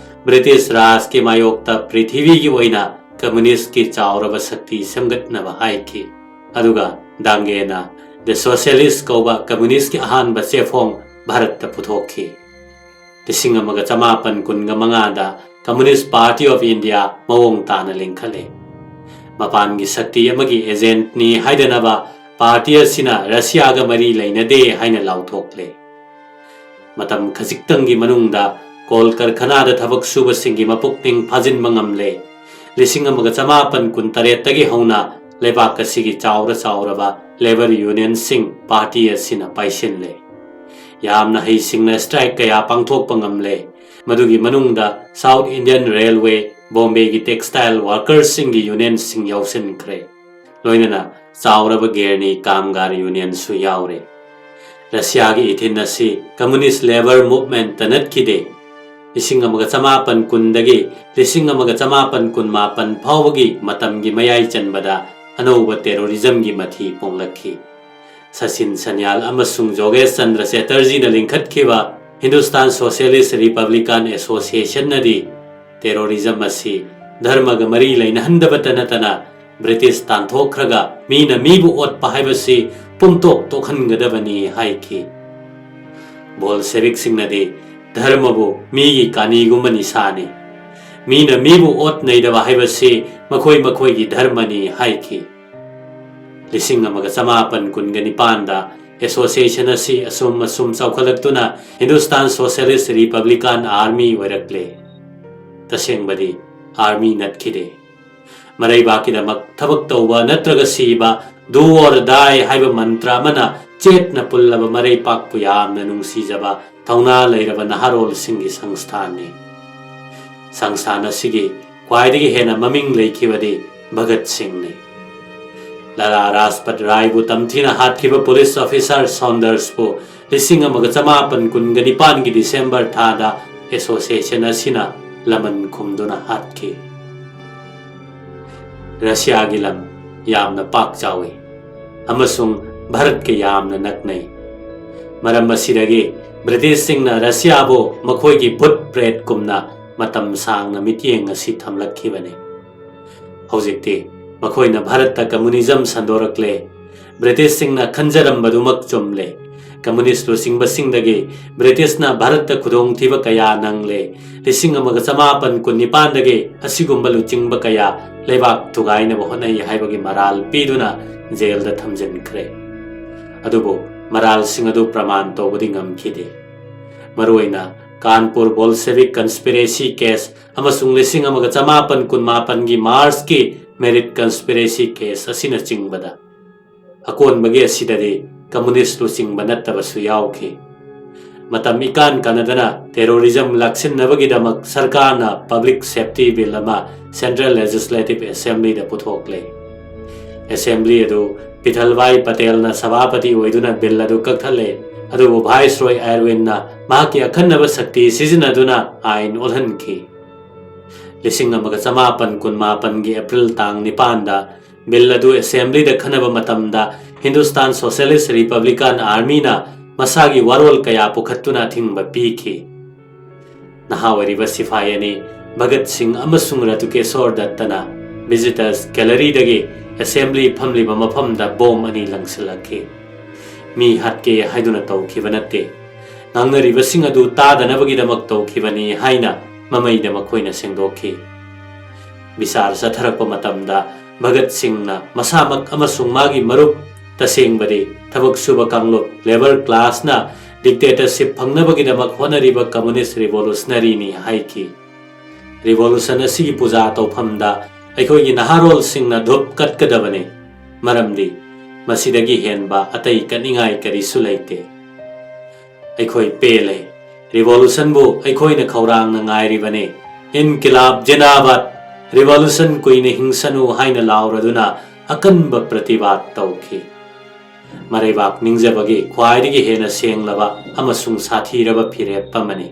ꯕ꯭ꯔꯤꯇꯤꯁ ꯔꯥꯖꯀꯤ ꯃꯥꯌꯣꯛꯇ ꯄ꯭ꯔꯤꯊꯤꯕꯤꯒꯤ ꯑꯣꯏꯅ ꯀꯝꯃ꯭ꯌꯨꯅꯤꯁ꯭ꯠꯀꯤ ꯆꯥꯎꯔꯕ ꯁꯛꯇꯤ ꯁꯦꯝꯒꯠꯅꯕ ꯍꯥꯏꯈꯤ꯫ ꯑꯗꯨꯒ ꯗꯥꯡꯒꯦꯅ The Socialist ꯀꯧꯕ ꯀꯝꯃ꯭ꯌꯨꯅꯤꯁ꯭ꯠꯀꯤ ꯑꯍꯥꯟꯕ ꯆꯦꯐꯣꯡ ꯚꯥꯔꯠꯇ ꯄꯨꯊꯣꯛꯈꯤ꯫ ꯂꯤꯁꯤꯡ ꯑꯃꯒ ꯆꯃꯥꯄꯟ ꯀꯨꯟꯒ ꯃꯉꯥꯗ Communist Party of India ꯃꯑꯣꯡ ꯇꯥꯅ ꯂꯤꯡꯈꯠꯂꯦ꯫ ꯃꯄꯥꯟꯒꯤ ꯁꯛꯇꯤ ꯑꯃꯒꯤ ꯑꯦꯖꯦꯟꯠꯅꯤ ꯍꯥꯏꯗꯅꯕ ꯄꯥꯔꯇꯤ ꯑꯁꯤꯅ ꯔꯁꯤꯌꯥꯒ ꯃꯔꯤ ꯂꯩꯅꯗꯦ ꯍꯥꯏꯅ ꯂꯥꯎꯊꯣꯛꯂꯦ꯫ ꯃꯇꯝ ꯈꯖꯤꯛꯇꯪꯒꯤ ꯃꯅꯨꯡꯗ ꯀꯣꯜ ꯀꯔꯈꯅꯥꯗ ꯊꯕꯛ ꯁꯨꯕꯁꯤꯡꯒꯤ ꯃꯄꯨꯛꯅꯤꯡ ꯐꯥꯖꯤꯟꯕ ꯉꯝꯂꯦ꯫ ꯂꯤꯁꯤꯡ ꯑꯃꯒ ꯆꯃꯥꯄꯟ ꯀꯨꯟ ꯇꯔꯦꯠꯇꯒꯤ ꯍꯧꯅ ꯂꯩꯕꯥꯛ ꯑꯁꯤꯒꯤ ꯆꯥꯎꯔ ꯆꯥꯎꯔꯕ ꯂꯦꯕꯔ ꯌꯨꯅꯤꯌꯟꯁꯤꯡ ꯄꯥꯔꯇꯤ ꯑꯁꯤꯅ ꯄꯥꯏꯁꯤꯜꯂꯦ꯫ ꯌꯥꯝꯅ ꯍꯩꯁꯤꯡꯅ ꯁ꯭ꯇ꯭ꯔꯥꯏꯛ ꯀꯌꯥ ꯄꯥꯡꯊꯣꯛꯄ ꯉꯝꯂꯦ꯫ ꯃꯗꯨꯒꯤ ꯃꯅꯨꯡꯗ ꯁꯥꯎꯠ ꯏꯟꯗꯤꯌꯟ ꯔꯦꯜꯋꯦ, ꯕꯣꯝꯕꯦꯒꯤ ꯇꯦꯛꯁꯇꯥꯏꯜ ꯋꯥꯔꯀꯔꯁꯤꯡꯒꯤ ꯌꯨꯅꯤꯌꯟꯁꯤꯡ ꯌꯥꯎꯁꯤꯟꯈ꯭ꯔꯦ꯫ ꯂꯣꯏꯅꯅ ꯆꯥꯎꯔꯕ ꯒꯦꯔꯅꯤ ꯀꯥꯝꯒꯥꯔ ꯌꯨꯅꯤꯌꯟꯁꯨ ꯌꯥꯎꯔꯦ꯫ ꯔꯁꯤꯌꯥꯒꯤ ꯏꯊꯤꯟ ꯑꯁꯤ ꯀꯝꯃꯨꯅꯤꯁ ꯂꯦꯕꯔ ꯃꯨꯚꯃꯦꯟꯠꯇ ꯅꯠꯈꯤꯗꯦ꯫ ꯂꯤꯁꯤꯡ ꯑꯃꯒ ꯆꯃꯥꯄꯟ ꯀꯨꯟꯗꯒꯤ ꯂꯤꯁꯤꯡ ꯑꯃꯒ ꯆꯃꯥꯄꯟ ꯀꯨꯟꯃꯥꯄꯟ ꯐꯥꯎꯕꯒꯤ ꯃꯇꯝꯒꯤ ꯃꯌꯥꯏ ꯆꯟꯕꯗ ꯑꯅꯧꯕ ꯇꯦꯔꯣꯔꯤꯖꯝꯒꯤ ꯃꯊꯤ ꯄꯣꯡꯂꯛꯈꯤ꯫ ꯁꯆꯤꯟ ꯁꯟꯌꯥꯜ ꯑꯃꯁꯨꯡ ꯖꯣꯒꯦꯁ ꯆꯟꯗ꯭ꯔ ꯆꯦꯇꯔꯖꯤꯅ ꯂꯤꯡꯈꯠꯈꯤꯕ ꯍꯤꯟꯗꯨꯁꯇꯥꯟ ꯁꯣꯁꯤꯌꯦꯂꯤꯁ꯭ꯠ ꯔꯤꯄꯕ꯭ꯂꯤꯀꯥꯟ ꯑꯦꯁꯣꯁꯤꯌꯦꯁꯟꯅꯗꯤ ꯇꯦꯔꯣꯔꯤꯖꯝ ꯑꯁꯤ ꯙꯔꯃꯒ ꯃꯔꯤ ꯂꯩꯅꯍꯟꯗꯕꯇ ꯅꯠꯇꯅ ꯕ꯭ꯔꯤꯇꯤꯁ ꯇꯥꯟꯊꯣꯛꯈ꯭ꯔꯒ ꯃꯤꯅ ꯃꯤꯕꯨ ꯑꯣꯠꯄ ꯍꯥꯏꯕꯁꯤ ꯄꯨꯝꯇꯣꯛ ꯇꯣꯛꯍꯟꯒꯗꯕꯅꯤ ꯍꯥꯏꯈꯤ꯫ ꯕꯣꯜꯁꯦꯕꯤꯛꯁꯤꯡꯅꯗꯤ ꯙꯔꯃꯕꯨ ꯃꯤꯒꯤ ꯀꯥꯅꯤꯒꯨꯝꯕ ꯅꯤꯁꯥꯅꯤ, ꯃꯤꯅ ꯃꯤꯕꯨ ꯑꯣꯠ ꯅꯩꯗꯕ ꯍꯥꯏꯕꯁꯤ ꯃꯈꯣꯏ ꯃꯈꯣꯏꯒꯤ ꯙꯔꯃꯅꯤ ꯍꯥꯏꯈꯤ꯫ ꯂꯤꯁꯤꯡ ꯑꯃꯒ ꯆꯃꯥꯄꯟ ꯀꯨꯟꯒ ꯅꯤꯄꯥꯟꯗ ꯑꯦꯁꯣꯁꯤꯌꯦꯁꯟ ꯑꯁꯤ ꯑꯁꯨꯝ ꯑꯁꯨꯝ ꯆꯥꯎꯈꯠꯂꯛꯇꯨꯅ ꯍꯤꯟꯗꯨꯁꯇꯥꯟ ꯁꯣꯁꯤꯌꯦꯂꯤꯁ꯭ꯠ ꯔꯤꯄꯕ꯭ꯂꯤꯀꯥꯟ ꯑꯥꯔꯃꯤ ꯑꯣꯏꯔꯛꯂꯦ꯫ ꯇꯁꯦꯡꯕꯗꯤ ꯑꯥꯔꯃꯤ ꯅꯠꯈꯤꯗꯦ꯫ ꯃꯔꯩꯕꯥꯛꯀꯤꯗꯃꯛ ꯊꯕꯛ ꯇꯧꯕ ꯅꯠꯇ꯭ꯔꯒ ꯁꯤꯕ, "Do or die" ꯍꯥꯏꯕ ꯃꯟꯇ꯭ꯔ ꯑꯃꯅ ꯆꯦꯠꯅ ꯄꯨꯜꯂꯕ ꯃꯔꯩꯄꯥꯛꯄꯨ ꯌꯥꯝꯅ ꯅꯨꯡꯁꯤꯖꯕ ꯊꯧꯅꯥ ꯂꯩꯔꯕ ꯅꯍꯥꯔꯣꯜꯁꯤꯡꯒꯤ ꯁꯪꯁꯊꯥꯟꯅꯤ꯫ ꯁꯪꯁꯊꯥꯟ ꯑꯁꯤꯒꯤ ꯈ꯭ꯋꯥꯏꯗꯒꯤ ꯍꯦꯟꯅ ꯃꯃꯤꯡ ꯂꯩꯈꯤꯕꯗꯤ ꯚꯒꯠ ꯁꯤꯡꯅꯤ꯫ ꯂꯥꯂꯥ ꯔꯥꯖꯄꯠ ꯔꯥꯏꯕꯨ ꯇꯝꯊꯤꯅ ꯍꯥꯠꯈꯤꯕ ꯄꯨꯂꯤꯁ ꯑꯣꯐꯤꯁꯥꯔ ꯁꯥꯎꯟꯗꯔꯁꯄꯨ ꯂꯤꯁꯤꯡ ꯑꯃꯒ ꯆꯃꯥꯄꯟ ꯀꯨꯟꯒ ꯅꯤꯄꯥꯟꯒꯤ ꯗꯤꯁꯦꯝꯕꯔ ꯊꯥꯗ ꯑꯦꯁꯣꯁꯤꯌꯦꯁꯟ ꯑꯁꯤꯅ ꯂꯃꯟ ꯈꯨꯝꯗꯨꯅ ꯍꯥꯠꯈꯤ꯫ ꯔꯁꯤꯌꯥꯒꯤ ꯂꯝ ꯌꯥꯝꯅ ꯄꯥꯛ ꯆꯥꯎꯏ ꯑꯃꯁꯨꯡ ꯚꯥꯔꯠꯀ ꯌꯥꯝꯅ ꯅꯛꯅꯩ꯫ ꯃꯔꯝ ꯑꯁꯤꯗꯒꯤ ꯕ꯭ꯔꯤꯇꯤꯁꯁꯤꯡꯅ ꯔꯁꯤꯌꯥꯕꯨ ꯃꯈꯣꯏꯒꯤ ꯚꯨꯠ ꯄ꯭ꯔꯦꯠꯀꯨꯝꯅ ꯃꯇꯝ ꯁꯥꯡꯅ ꯃꯤꯠꯌꯦꯡ ꯑꯁꯤ ꯊꯝꯂꯛꯈꯤꯕꯅꯤ꯫ ꯍꯧꯖꯤꯛꯇꯤ ꯃꯈꯣꯏꯅ ꯚꯥꯔꯠꯇ ꯀꯝꯃꯨꯅꯤꯖꯝ ꯁꯟꯗꯣꯔꯛꯂꯦ꯫ ꯕ꯭ꯔꯤꯇꯤꯁꯁꯤꯡꯅ ꯈꯟꯖꯔꯝꯕꯗꯨꯃꯛ ꯆꯨꯝꯂꯦ꯫ ꯀꯝꯃꯨꯅꯤꯁ ꯂꯨꯆꯤꯡꯕꯁꯤꯡꯗꯒꯤ ꯕ꯭ꯔꯤꯇꯤꯁꯅ ꯚꯥꯔꯠꯇ ꯈꯨꯗꯣꯡꯊꯤꯕ ꯀꯌꯥ ꯅꯪꯂꯦ꯫ ꯂꯤꯁꯤꯡ ꯑꯃꯒ ꯆꯃꯥꯄꯟ ꯀꯨꯟꯅꯤꯄꯥꯟꯗꯒꯤ ꯑꯁꯤꯒꯨꯝꯕ ꯂꯨꯆꯤꯡꯕ ꯀꯌꯥ ꯂꯩꯕꯥꯛ ꯊꯨꯒꯥꯏꯅꯕ ꯍꯣꯠꯅꯩ ꯍꯥꯏꯕꯒꯤ ꯃꯔꯥꯜ ꯄꯤꯗꯨꯅ ꯖꯦꯜꯗ ꯊꯝꯖꯤꯟꯈ꯭ꯔꯦ꯫ ꯑꯗꯨꯕꯨ ꯃꯔꯥꯜꯁꯤꯡ ꯑꯗꯨ ꯄ꯭ꯔꯃꯥꯟ ꯇꯧꯕꯗꯤ ꯉꯝꯈꯤꯗꯦ꯫ ꯃꯔꯨꯑꯣꯏꯅ ꯀꯥꯟꯄꯨꯔ ꯕꯣꯜꯁꯦꯕꯤꯛ ꯀꯟꯁꯄꯤꯔꯦꯁꯤ ꯀꯦꯁ ꯑꯃꯁꯨꯡ ꯂꯤꯁꯤꯡ ꯑꯃꯒ ꯆꯃꯥꯄꯟ ꯀꯨꯟꯃꯥꯄꯟꯒꯤ ꯃꯥꯔꯆꯀꯤ ꯃꯦꯔꯤꯠ ꯀꯟꯁꯄꯤꯔꯦꯁꯤ ꯀꯦꯁ ꯑꯁꯤꯅꯆꯤꯡꯕꯗ꯫ ꯑꯀꯣꯟꯕꯒꯤ ꯑꯁꯤꯗꯗꯤ ꯀꯝꯃꯨꯅꯤꯁ ꯂꯨꯆꯤꯡꯕ ꯅꯠꯇꯕꯁꯨ ꯌꯥꯎꯈꯤ꯫ ꯃꯇꯝ ꯏꯀꯥꯟ ꯀꯥꯟꯅꯗꯅ ꯇꯦꯔꯣꯔꯤꯖꯝ ꯂꯥꯛꯁꯤꯟꯅꯕꯒꯤꯗꯃꯛ ꯁꯔꯀꯥꯔꯅ ꯄꯕ꯭ꯂꯤꯛ ꯁꯦꯐꯇꯤ ꯕꯤꯜ ꯑꯃ ꯁꯦꯟꯇ꯭ꯔꯦꯜ ꯂꯦꯖꯤꯁꯂꯦꯇꯤꯚ ꯑꯦꯁꯦꯝꯕ꯭ꯂꯤꯗ ꯄꯨꯊꯣꯛꯂꯦ꯫ ꯑꯦꯁꯦꯝꯕ꯭ꯂꯤ ꯑꯗꯨ ꯄꯤꯊꯜꯚꯥꯏ ꯄꯇꯦꯜꯅ ꯁꯚꯥꯄꯇꯤ ꯑꯣꯏꯗꯨꯅ ꯕꯤꯜ ꯑꯗꯨ ꯀꯛꯊꯠꯂꯦ, ꯑꯗꯨꯕꯨ ꯚꯥꯏꯁꯔꯣꯏ ꯑꯥꯏꯔꯋꯤꯟꯅ ꯃꯍꯥꯛꯀꯤ ꯑꯈꯟꯅꯕ ꯁꯛꯇꯤ ꯁꯤꯖꯤꯟꯅꯗꯨꯅ ꯑꯥꯏꯟ ꯑꯣꯜꯍꯟꯈꯤ꯫ ꯂꯤꯁꯤꯡ ꯑꯃꯒ ꯆꯃꯥꯄꯟ ꯀꯨꯟꯃꯥꯄꯟꯒꯤ ꯑꯦꯄ꯭ꯔꯤꯜ ꯇꯥꯡ ꯅꯤꯄꯥꯟꯗ ꯕꯤꯜ ꯑꯗꯨ ꯑꯦꯁꯦꯝꯕ꯭ꯂꯤꯗ ꯈꯟꯅꯕ ꯃꯇꯝꯗ ꯍꯤꯟꯗꯨꯁꯇꯥꯟ ꯁꯣꯁꯤꯌꯦꯂꯤꯁ ꯔꯤꯄꯕ꯭ꯂꯤꯀꯥꯟ ꯑꯥꯔꯃꯤꯅ ꯃꯁꯥꯒꯤ ꯋꯥꯔꯣꯜ ꯀꯌꯥ ꯄꯨꯈꯠꯇꯨꯅ ꯑꯊꯤꯡꯕ ꯄꯤꯈꯤ꯫ ꯅꯍꯥ ꯑꯣꯏꯔꯤꯕ ꯁꯤꯐꯥꯏ ꯑꯅꯤ ꯚꯒꯠ ꯁꯤꯡ ꯑꯃꯁꯨꯡ ꯔꯇꯨꯀꯦꯁꯣꯔ ꯗꯠꯇꯅ ꯚꯤꯖꯤꯇꯔꯁ ꯒꯦꯂꯔꯤꯗꯒꯤ ꯑꯦꯁꯦꯝꯕ꯭ꯂꯤ ꯐꯝꯂꯤꯕ ꯃꯐꯝꯗ ꯕꯣꯝ ꯑꯅꯤ ꯂꯪꯁꯤꯜꯂꯛꯈꯤ꯫ ꯃꯤ ꯍꯥꯠꯀꯦ ꯍꯥꯏꯗꯨꯅ ꯇꯧꯈꯤꯕ ꯅꯠꯇꯦ꯫ ꯉꯥꯡꯅꯔꯤꯕꯁꯤꯡ ꯑꯗꯨ ꯇꯥꯗꯅꯕꯒꯤꯗꯃꯛ ꯇꯧꯈꯤꯕꯅꯤ ꯍꯥꯏꯅ ꯃꯃꯩꯗ ꯃꯈꯣꯏꯅ ꯁꯦꯡꯗꯣꯛꯈꯤ꯫ ꯕꯤꯆꯥꯔ ꯆꯠꯊꯔꯛꯄ ꯃꯇꯝꯗ ꯚꯒꯠ ꯁꯤꯡꯅ ꯃꯁꯥꯃꯛ ꯑꯃꯁꯨꯡ ꯃꯥꯒꯤ ꯃꯔꯨꯞ, ꯇꯁꯦꯡꯕꯗꯤ ꯊꯕꯛ ꯁꯨꯕ ꯀꯥꯡꯂꯨꯞ, ꯂꯦꯕꯔ ꯀ꯭ꯂꯥꯁꯅ ꯗꯤꯛꯇꯦꯇꯔꯁꯤꯞ ꯐꯪꯅꯕꯒꯤꯗꯃꯛ ꯍꯣꯠꯅꯔꯤꯕ ꯀꯝꯃꯨꯅꯤꯁ ꯔꯤꯚꯣꯂꯨꯁꯅꯔꯤꯅꯤ ꯍꯥꯏꯈꯤ꯫ ꯔꯤꯚꯣꯂꯨꯁꯟ ꯑꯁꯤꯒꯤ ꯄꯨꯖꯥ ꯇꯧꯐꯝꯗ ꯑꯩꯈꯣꯏꯒꯤ ꯅꯍꯥꯔꯣꯜꯁꯤꯡꯅ ꯙꯨꯞ ꯀꯠꯀꯗꯕꯅꯤ, ꯃꯔꯝꯗꯤ ꯃꯁꯤꯗꯒꯤ ꯍꯦꯟꯕ ꯑꯇꯩ ꯀꯠꯅꯤꯡꯉꯥꯏ ꯀꯔꯤꯁꯨ ꯂꯩꯇꯦ꯫ ꯑꯩꯈꯣꯏ ꯄꯦꯜꯂꯦ꯫ ꯔꯤꯚꯣꯂꯨꯁꯟꯕꯨ ꯑꯩꯈꯣꯏꯅ ꯈꯧꯔꯥꯡꯅ ꯉꯥꯏꯔꯤꯕꯅꯤ꯫ ꯏꯟꯀꯤꯂꯥꯕ ꯖꯤꯟꯗꯥꯕꯥꯗ! ꯔꯤꯚꯣꯂꯨꯁꯟ ꯀꯨꯏꯅ ꯍꯤꯡꯁꯅꯨ ꯍꯥꯏꯅ ꯂꯥꯎꯔꯗꯨꯅ ꯑꯀꯟꯕ ꯄ꯭ꯔꯇꯤꯕꯥꯗ ꯇꯧꯈꯤ꯫ ꯃꯔꯩꯕꯥꯛ ꯅꯤꯡꯖꯕꯒꯤ ꯈ꯭ꯋꯥꯏꯗꯒꯤ ꯍꯦꯟꯅ ꯁꯦꯡꯂꯕ ꯑꯃꯁꯨꯡ ꯁꯥꯊꯤꯔꯕ ꯐꯤꯔꯦꯞ ꯑꯃꯅꯤ꯫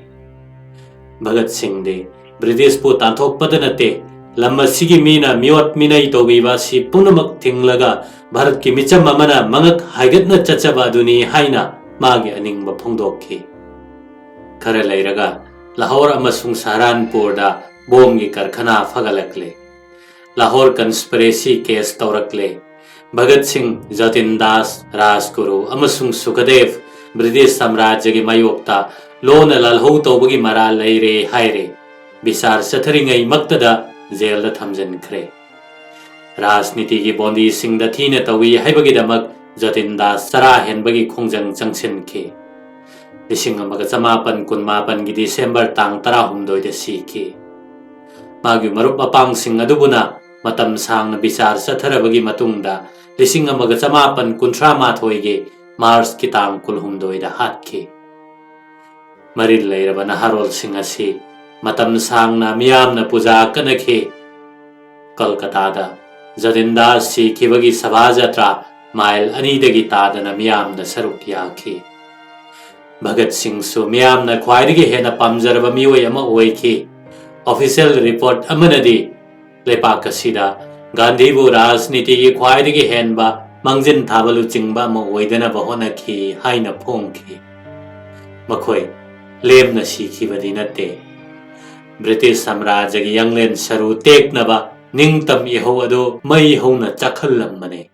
ꯚꯒꯠ ꯁꯤꯡꯗꯤ ꯕ꯭ꯔꯤꯇꯤꯁꯄꯨ ꯇꯥꯟꯊꯣꯛꯄꯗ ꯅꯠꯇꯦ, ꯂꯝ ꯑꯁꯤꯒꯤ ꯃꯤꯅ ꯃꯤꯑꯣꯠ ꯃꯤꯅꯩ ꯇꯧꯕꯤꯕ ꯑꯁꯤ ꯄꯨꯝꯅꯃꯛ ꯊꯤꯡꯂꯒ ꯚꯥꯔꯠꯀꯤ ꯃꯤꯆꯝ ꯑꯃꯅ ꯃꯉꯛ ꯍꯥꯏꯒꯠꯅ ꯆꯠꯆꯕ ꯑꯗꯨꯅꯤ ꯍꯥꯏꯅ ꯃꯥꯒꯤ ꯑꯅꯤꯡꯕ ꯐꯣꯡꯗꯣꯛꯈꯤ꯫ ꯈꯔ ꯂꯩꯔꯒ ꯂꯥꯍꯣꯔ ꯑꯃꯁꯨꯡ ꯁꯍꯥꯔꯥꯟꯄꯨꯔꯗ ꯕꯣꯝꯒꯤ ꯀꯔꯈꯅꯥ ꯐꯒꯠꯂꯛꯂꯦ꯫ ꯂꯥꯍꯣꯔ ꯀꯟꯁꯄꯤꯔꯦꯁꯤ ꯀꯦꯁ ꯇꯧꯔꯛꯂꯦ꯫ ꯚꯒꯠ ꯁꯤꯡ, ꯖꯣꯇꯤꯟ ꯗꯥꯁ, ꯔꯥꯖꯒꯨꯔꯨ ꯑꯃꯁꯨꯡ ꯁꯨꯈꯗꯦꯕ ꯕ꯭ꯔꯤꯇꯤꯁ ꯁꯥꯝꯔꯥꯖ꯭ꯌꯒꯤ ꯃꯥꯌꯣꯛꯇ ꯂꯣꯟꯅ ꯂꯥꯜꯍꯧ ꯇꯧꯕꯒꯤ ꯃꯔꯥꯜ ꯂꯩꯔꯦ ꯍꯥꯏꯔꯦ꯫ ꯕꯤꯆꯥꯔ ꯆꯠꯊꯔꯤꯉꯩꯃꯛꯇꯗ ꯖꯦꯜꯗ ꯊꯝꯖꯤꯟꯈ꯭ꯔꯦ꯫ ꯔꯥꯖꯅꯤꯇꯤꯒꯤ ꯕꯣꯟꯗꯤꯁꯤꯡꯗ ꯊꯤꯅ ꯇꯧꯏ ꯍꯥꯏꯕꯒꯤꯗꯃꯛ ꯖꯣꯇꯤꯟ ꯗꯥꯁ ꯆꯔꯥ ꯍꯦꯟꯕꯒꯤ ꯈꯣꯡꯖꯪ ꯆꯪꯁꯤꯟꯈꯤ꯫ ꯂꯤꯁꯤꯡ ꯑꯃꯒ ꯆꯃꯥꯄꯟ ꯀꯨꯟꯃꯥꯄꯟꯒꯤ ꯗꯤꯁꯦꯝꯕꯔ ꯇꯥꯡ ꯇꯔꯥꯍꯨꯝꯗꯣꯏꯗ ꯁꯤꯈꯤ꯫ ꯃꯥꯒꯤ ꯃꯔꯨꯞ ꯃꯄꯥꯡꯁꯤꯡ ꯑꯗꯨꯕꯨꯅ ꯃꯇꯝ ꯁꯥꯡꯅ ꯕꯤꯆꯥꯔ ꯆꯠꯊꯔꯕꯒꯤ ꯃꯇꯨꯡꯗ ꯂꯤꯁꯤꯡ ꯑꯃꯒ ꯆꯃꯥꯄꯟ ꯀꯨꯟꯊ꯭ꯔꯥ ꯃꯥꯊꯣꯏꯒꯤ ꯃꯥꯔꯆꯀꯤ ꯇꯥꯡ ꯀꯨꯟꯍꯨꯝꯗꯣꯏꯗ ꯍꯥꯠꯈꯤ꯫ ꯃꯔꯤꯜ ꯂꯩꯔꯕ ꯅꯍꯥꯔꯣꯜꯁꯤꯡ ꯑꯁꯤ ꯃꯇꯝ ꯁꯥꯡꯅ ꯃꯤꯌꯥꯝꯅ ꯄꯨꯖꯥ ꯀꯠꯅꯈꯤ꯫ ꯀꯜꯀꯇꯥꯗ ꯖꯇꯤꯟ ꯗꯥꯁ ꯁꯤꯈꯤꯕꯒꯤ ꯁꯚꯥ ꯖꯇ꯭ꯔꯥ ꯃꯥꯏꯜ ꯑꯅꯤꯗꯒꯤ ꯇꯥꯗꯅ ꯃꯤꯌꯥꯝꯅ ꯁꯔꯨꯛ ꯌꯥꯈꯤ꯫ ꯚꯒꯠ ꯁꯤꯡꯁꯨ ꯃꯤꯌꯥꯝꯅ ꯈ꯭ꯋꯥꯏꯗꯒꯤ ꯍꯦꯟꯅ ꯄꯥꯝꯖꯔꯕ ꯃꯤꯑꯣꯏ ꯑꯃ ꯑꯣꯏꯈꯤ꯫ ꯑꯣꯐꯤꯁꯤꯌꯦꯜ ꯔꯤꯄꯣꯔꯠ ꯑꯃꯅꯗꯤ ꯂꯩꯄꯥꯛ ꯑꯁꯤꯗ ꯒꯥꯟꯙꯤꯕꯨ ꯔꯥꯖꯅꯤꯇꯤꯒꯤ ꯈ꯭ꯋꯥꯏꯗꯒꯤ ꯍꯦꯟꯕ ꯃꯥꯡꯖꯤꯟ ꯊꯥꯕ ꯂꯨꯆꯤꯡꯕ ꯑꯃ ꯑꯣꯏꯗꯅꯕ ꯍꯣꯠꯅꯈꯤ ꯍꯥꯏꯅ ꯐꯣꯡꯈꯤ꯫ ꯃꯈꯣꯏ ꯂꯦꯝꯅ ꯁꯤꯈꯤꯕꯗꯤ ꯅꯠꯇꯦ꯫ ꯕ꯭ꯔꯤꯇꯤꯁ ꯁꯥꯝꯔꯥꯖ꯭ꯌꯒꯤ ꯌꯥꯡꯂꯦꯟ ꯁꯔꯨ ꯇꯦꯛꯅꯕ ꯅꯤꯡꯇꯝ ꯏꯍꯧ ꯑꯗꯨ ꯃꯩ ꯍꯧꯅ ꯆꯥꯛꯍꯜꯂꯝꯕꯅꯤ꯫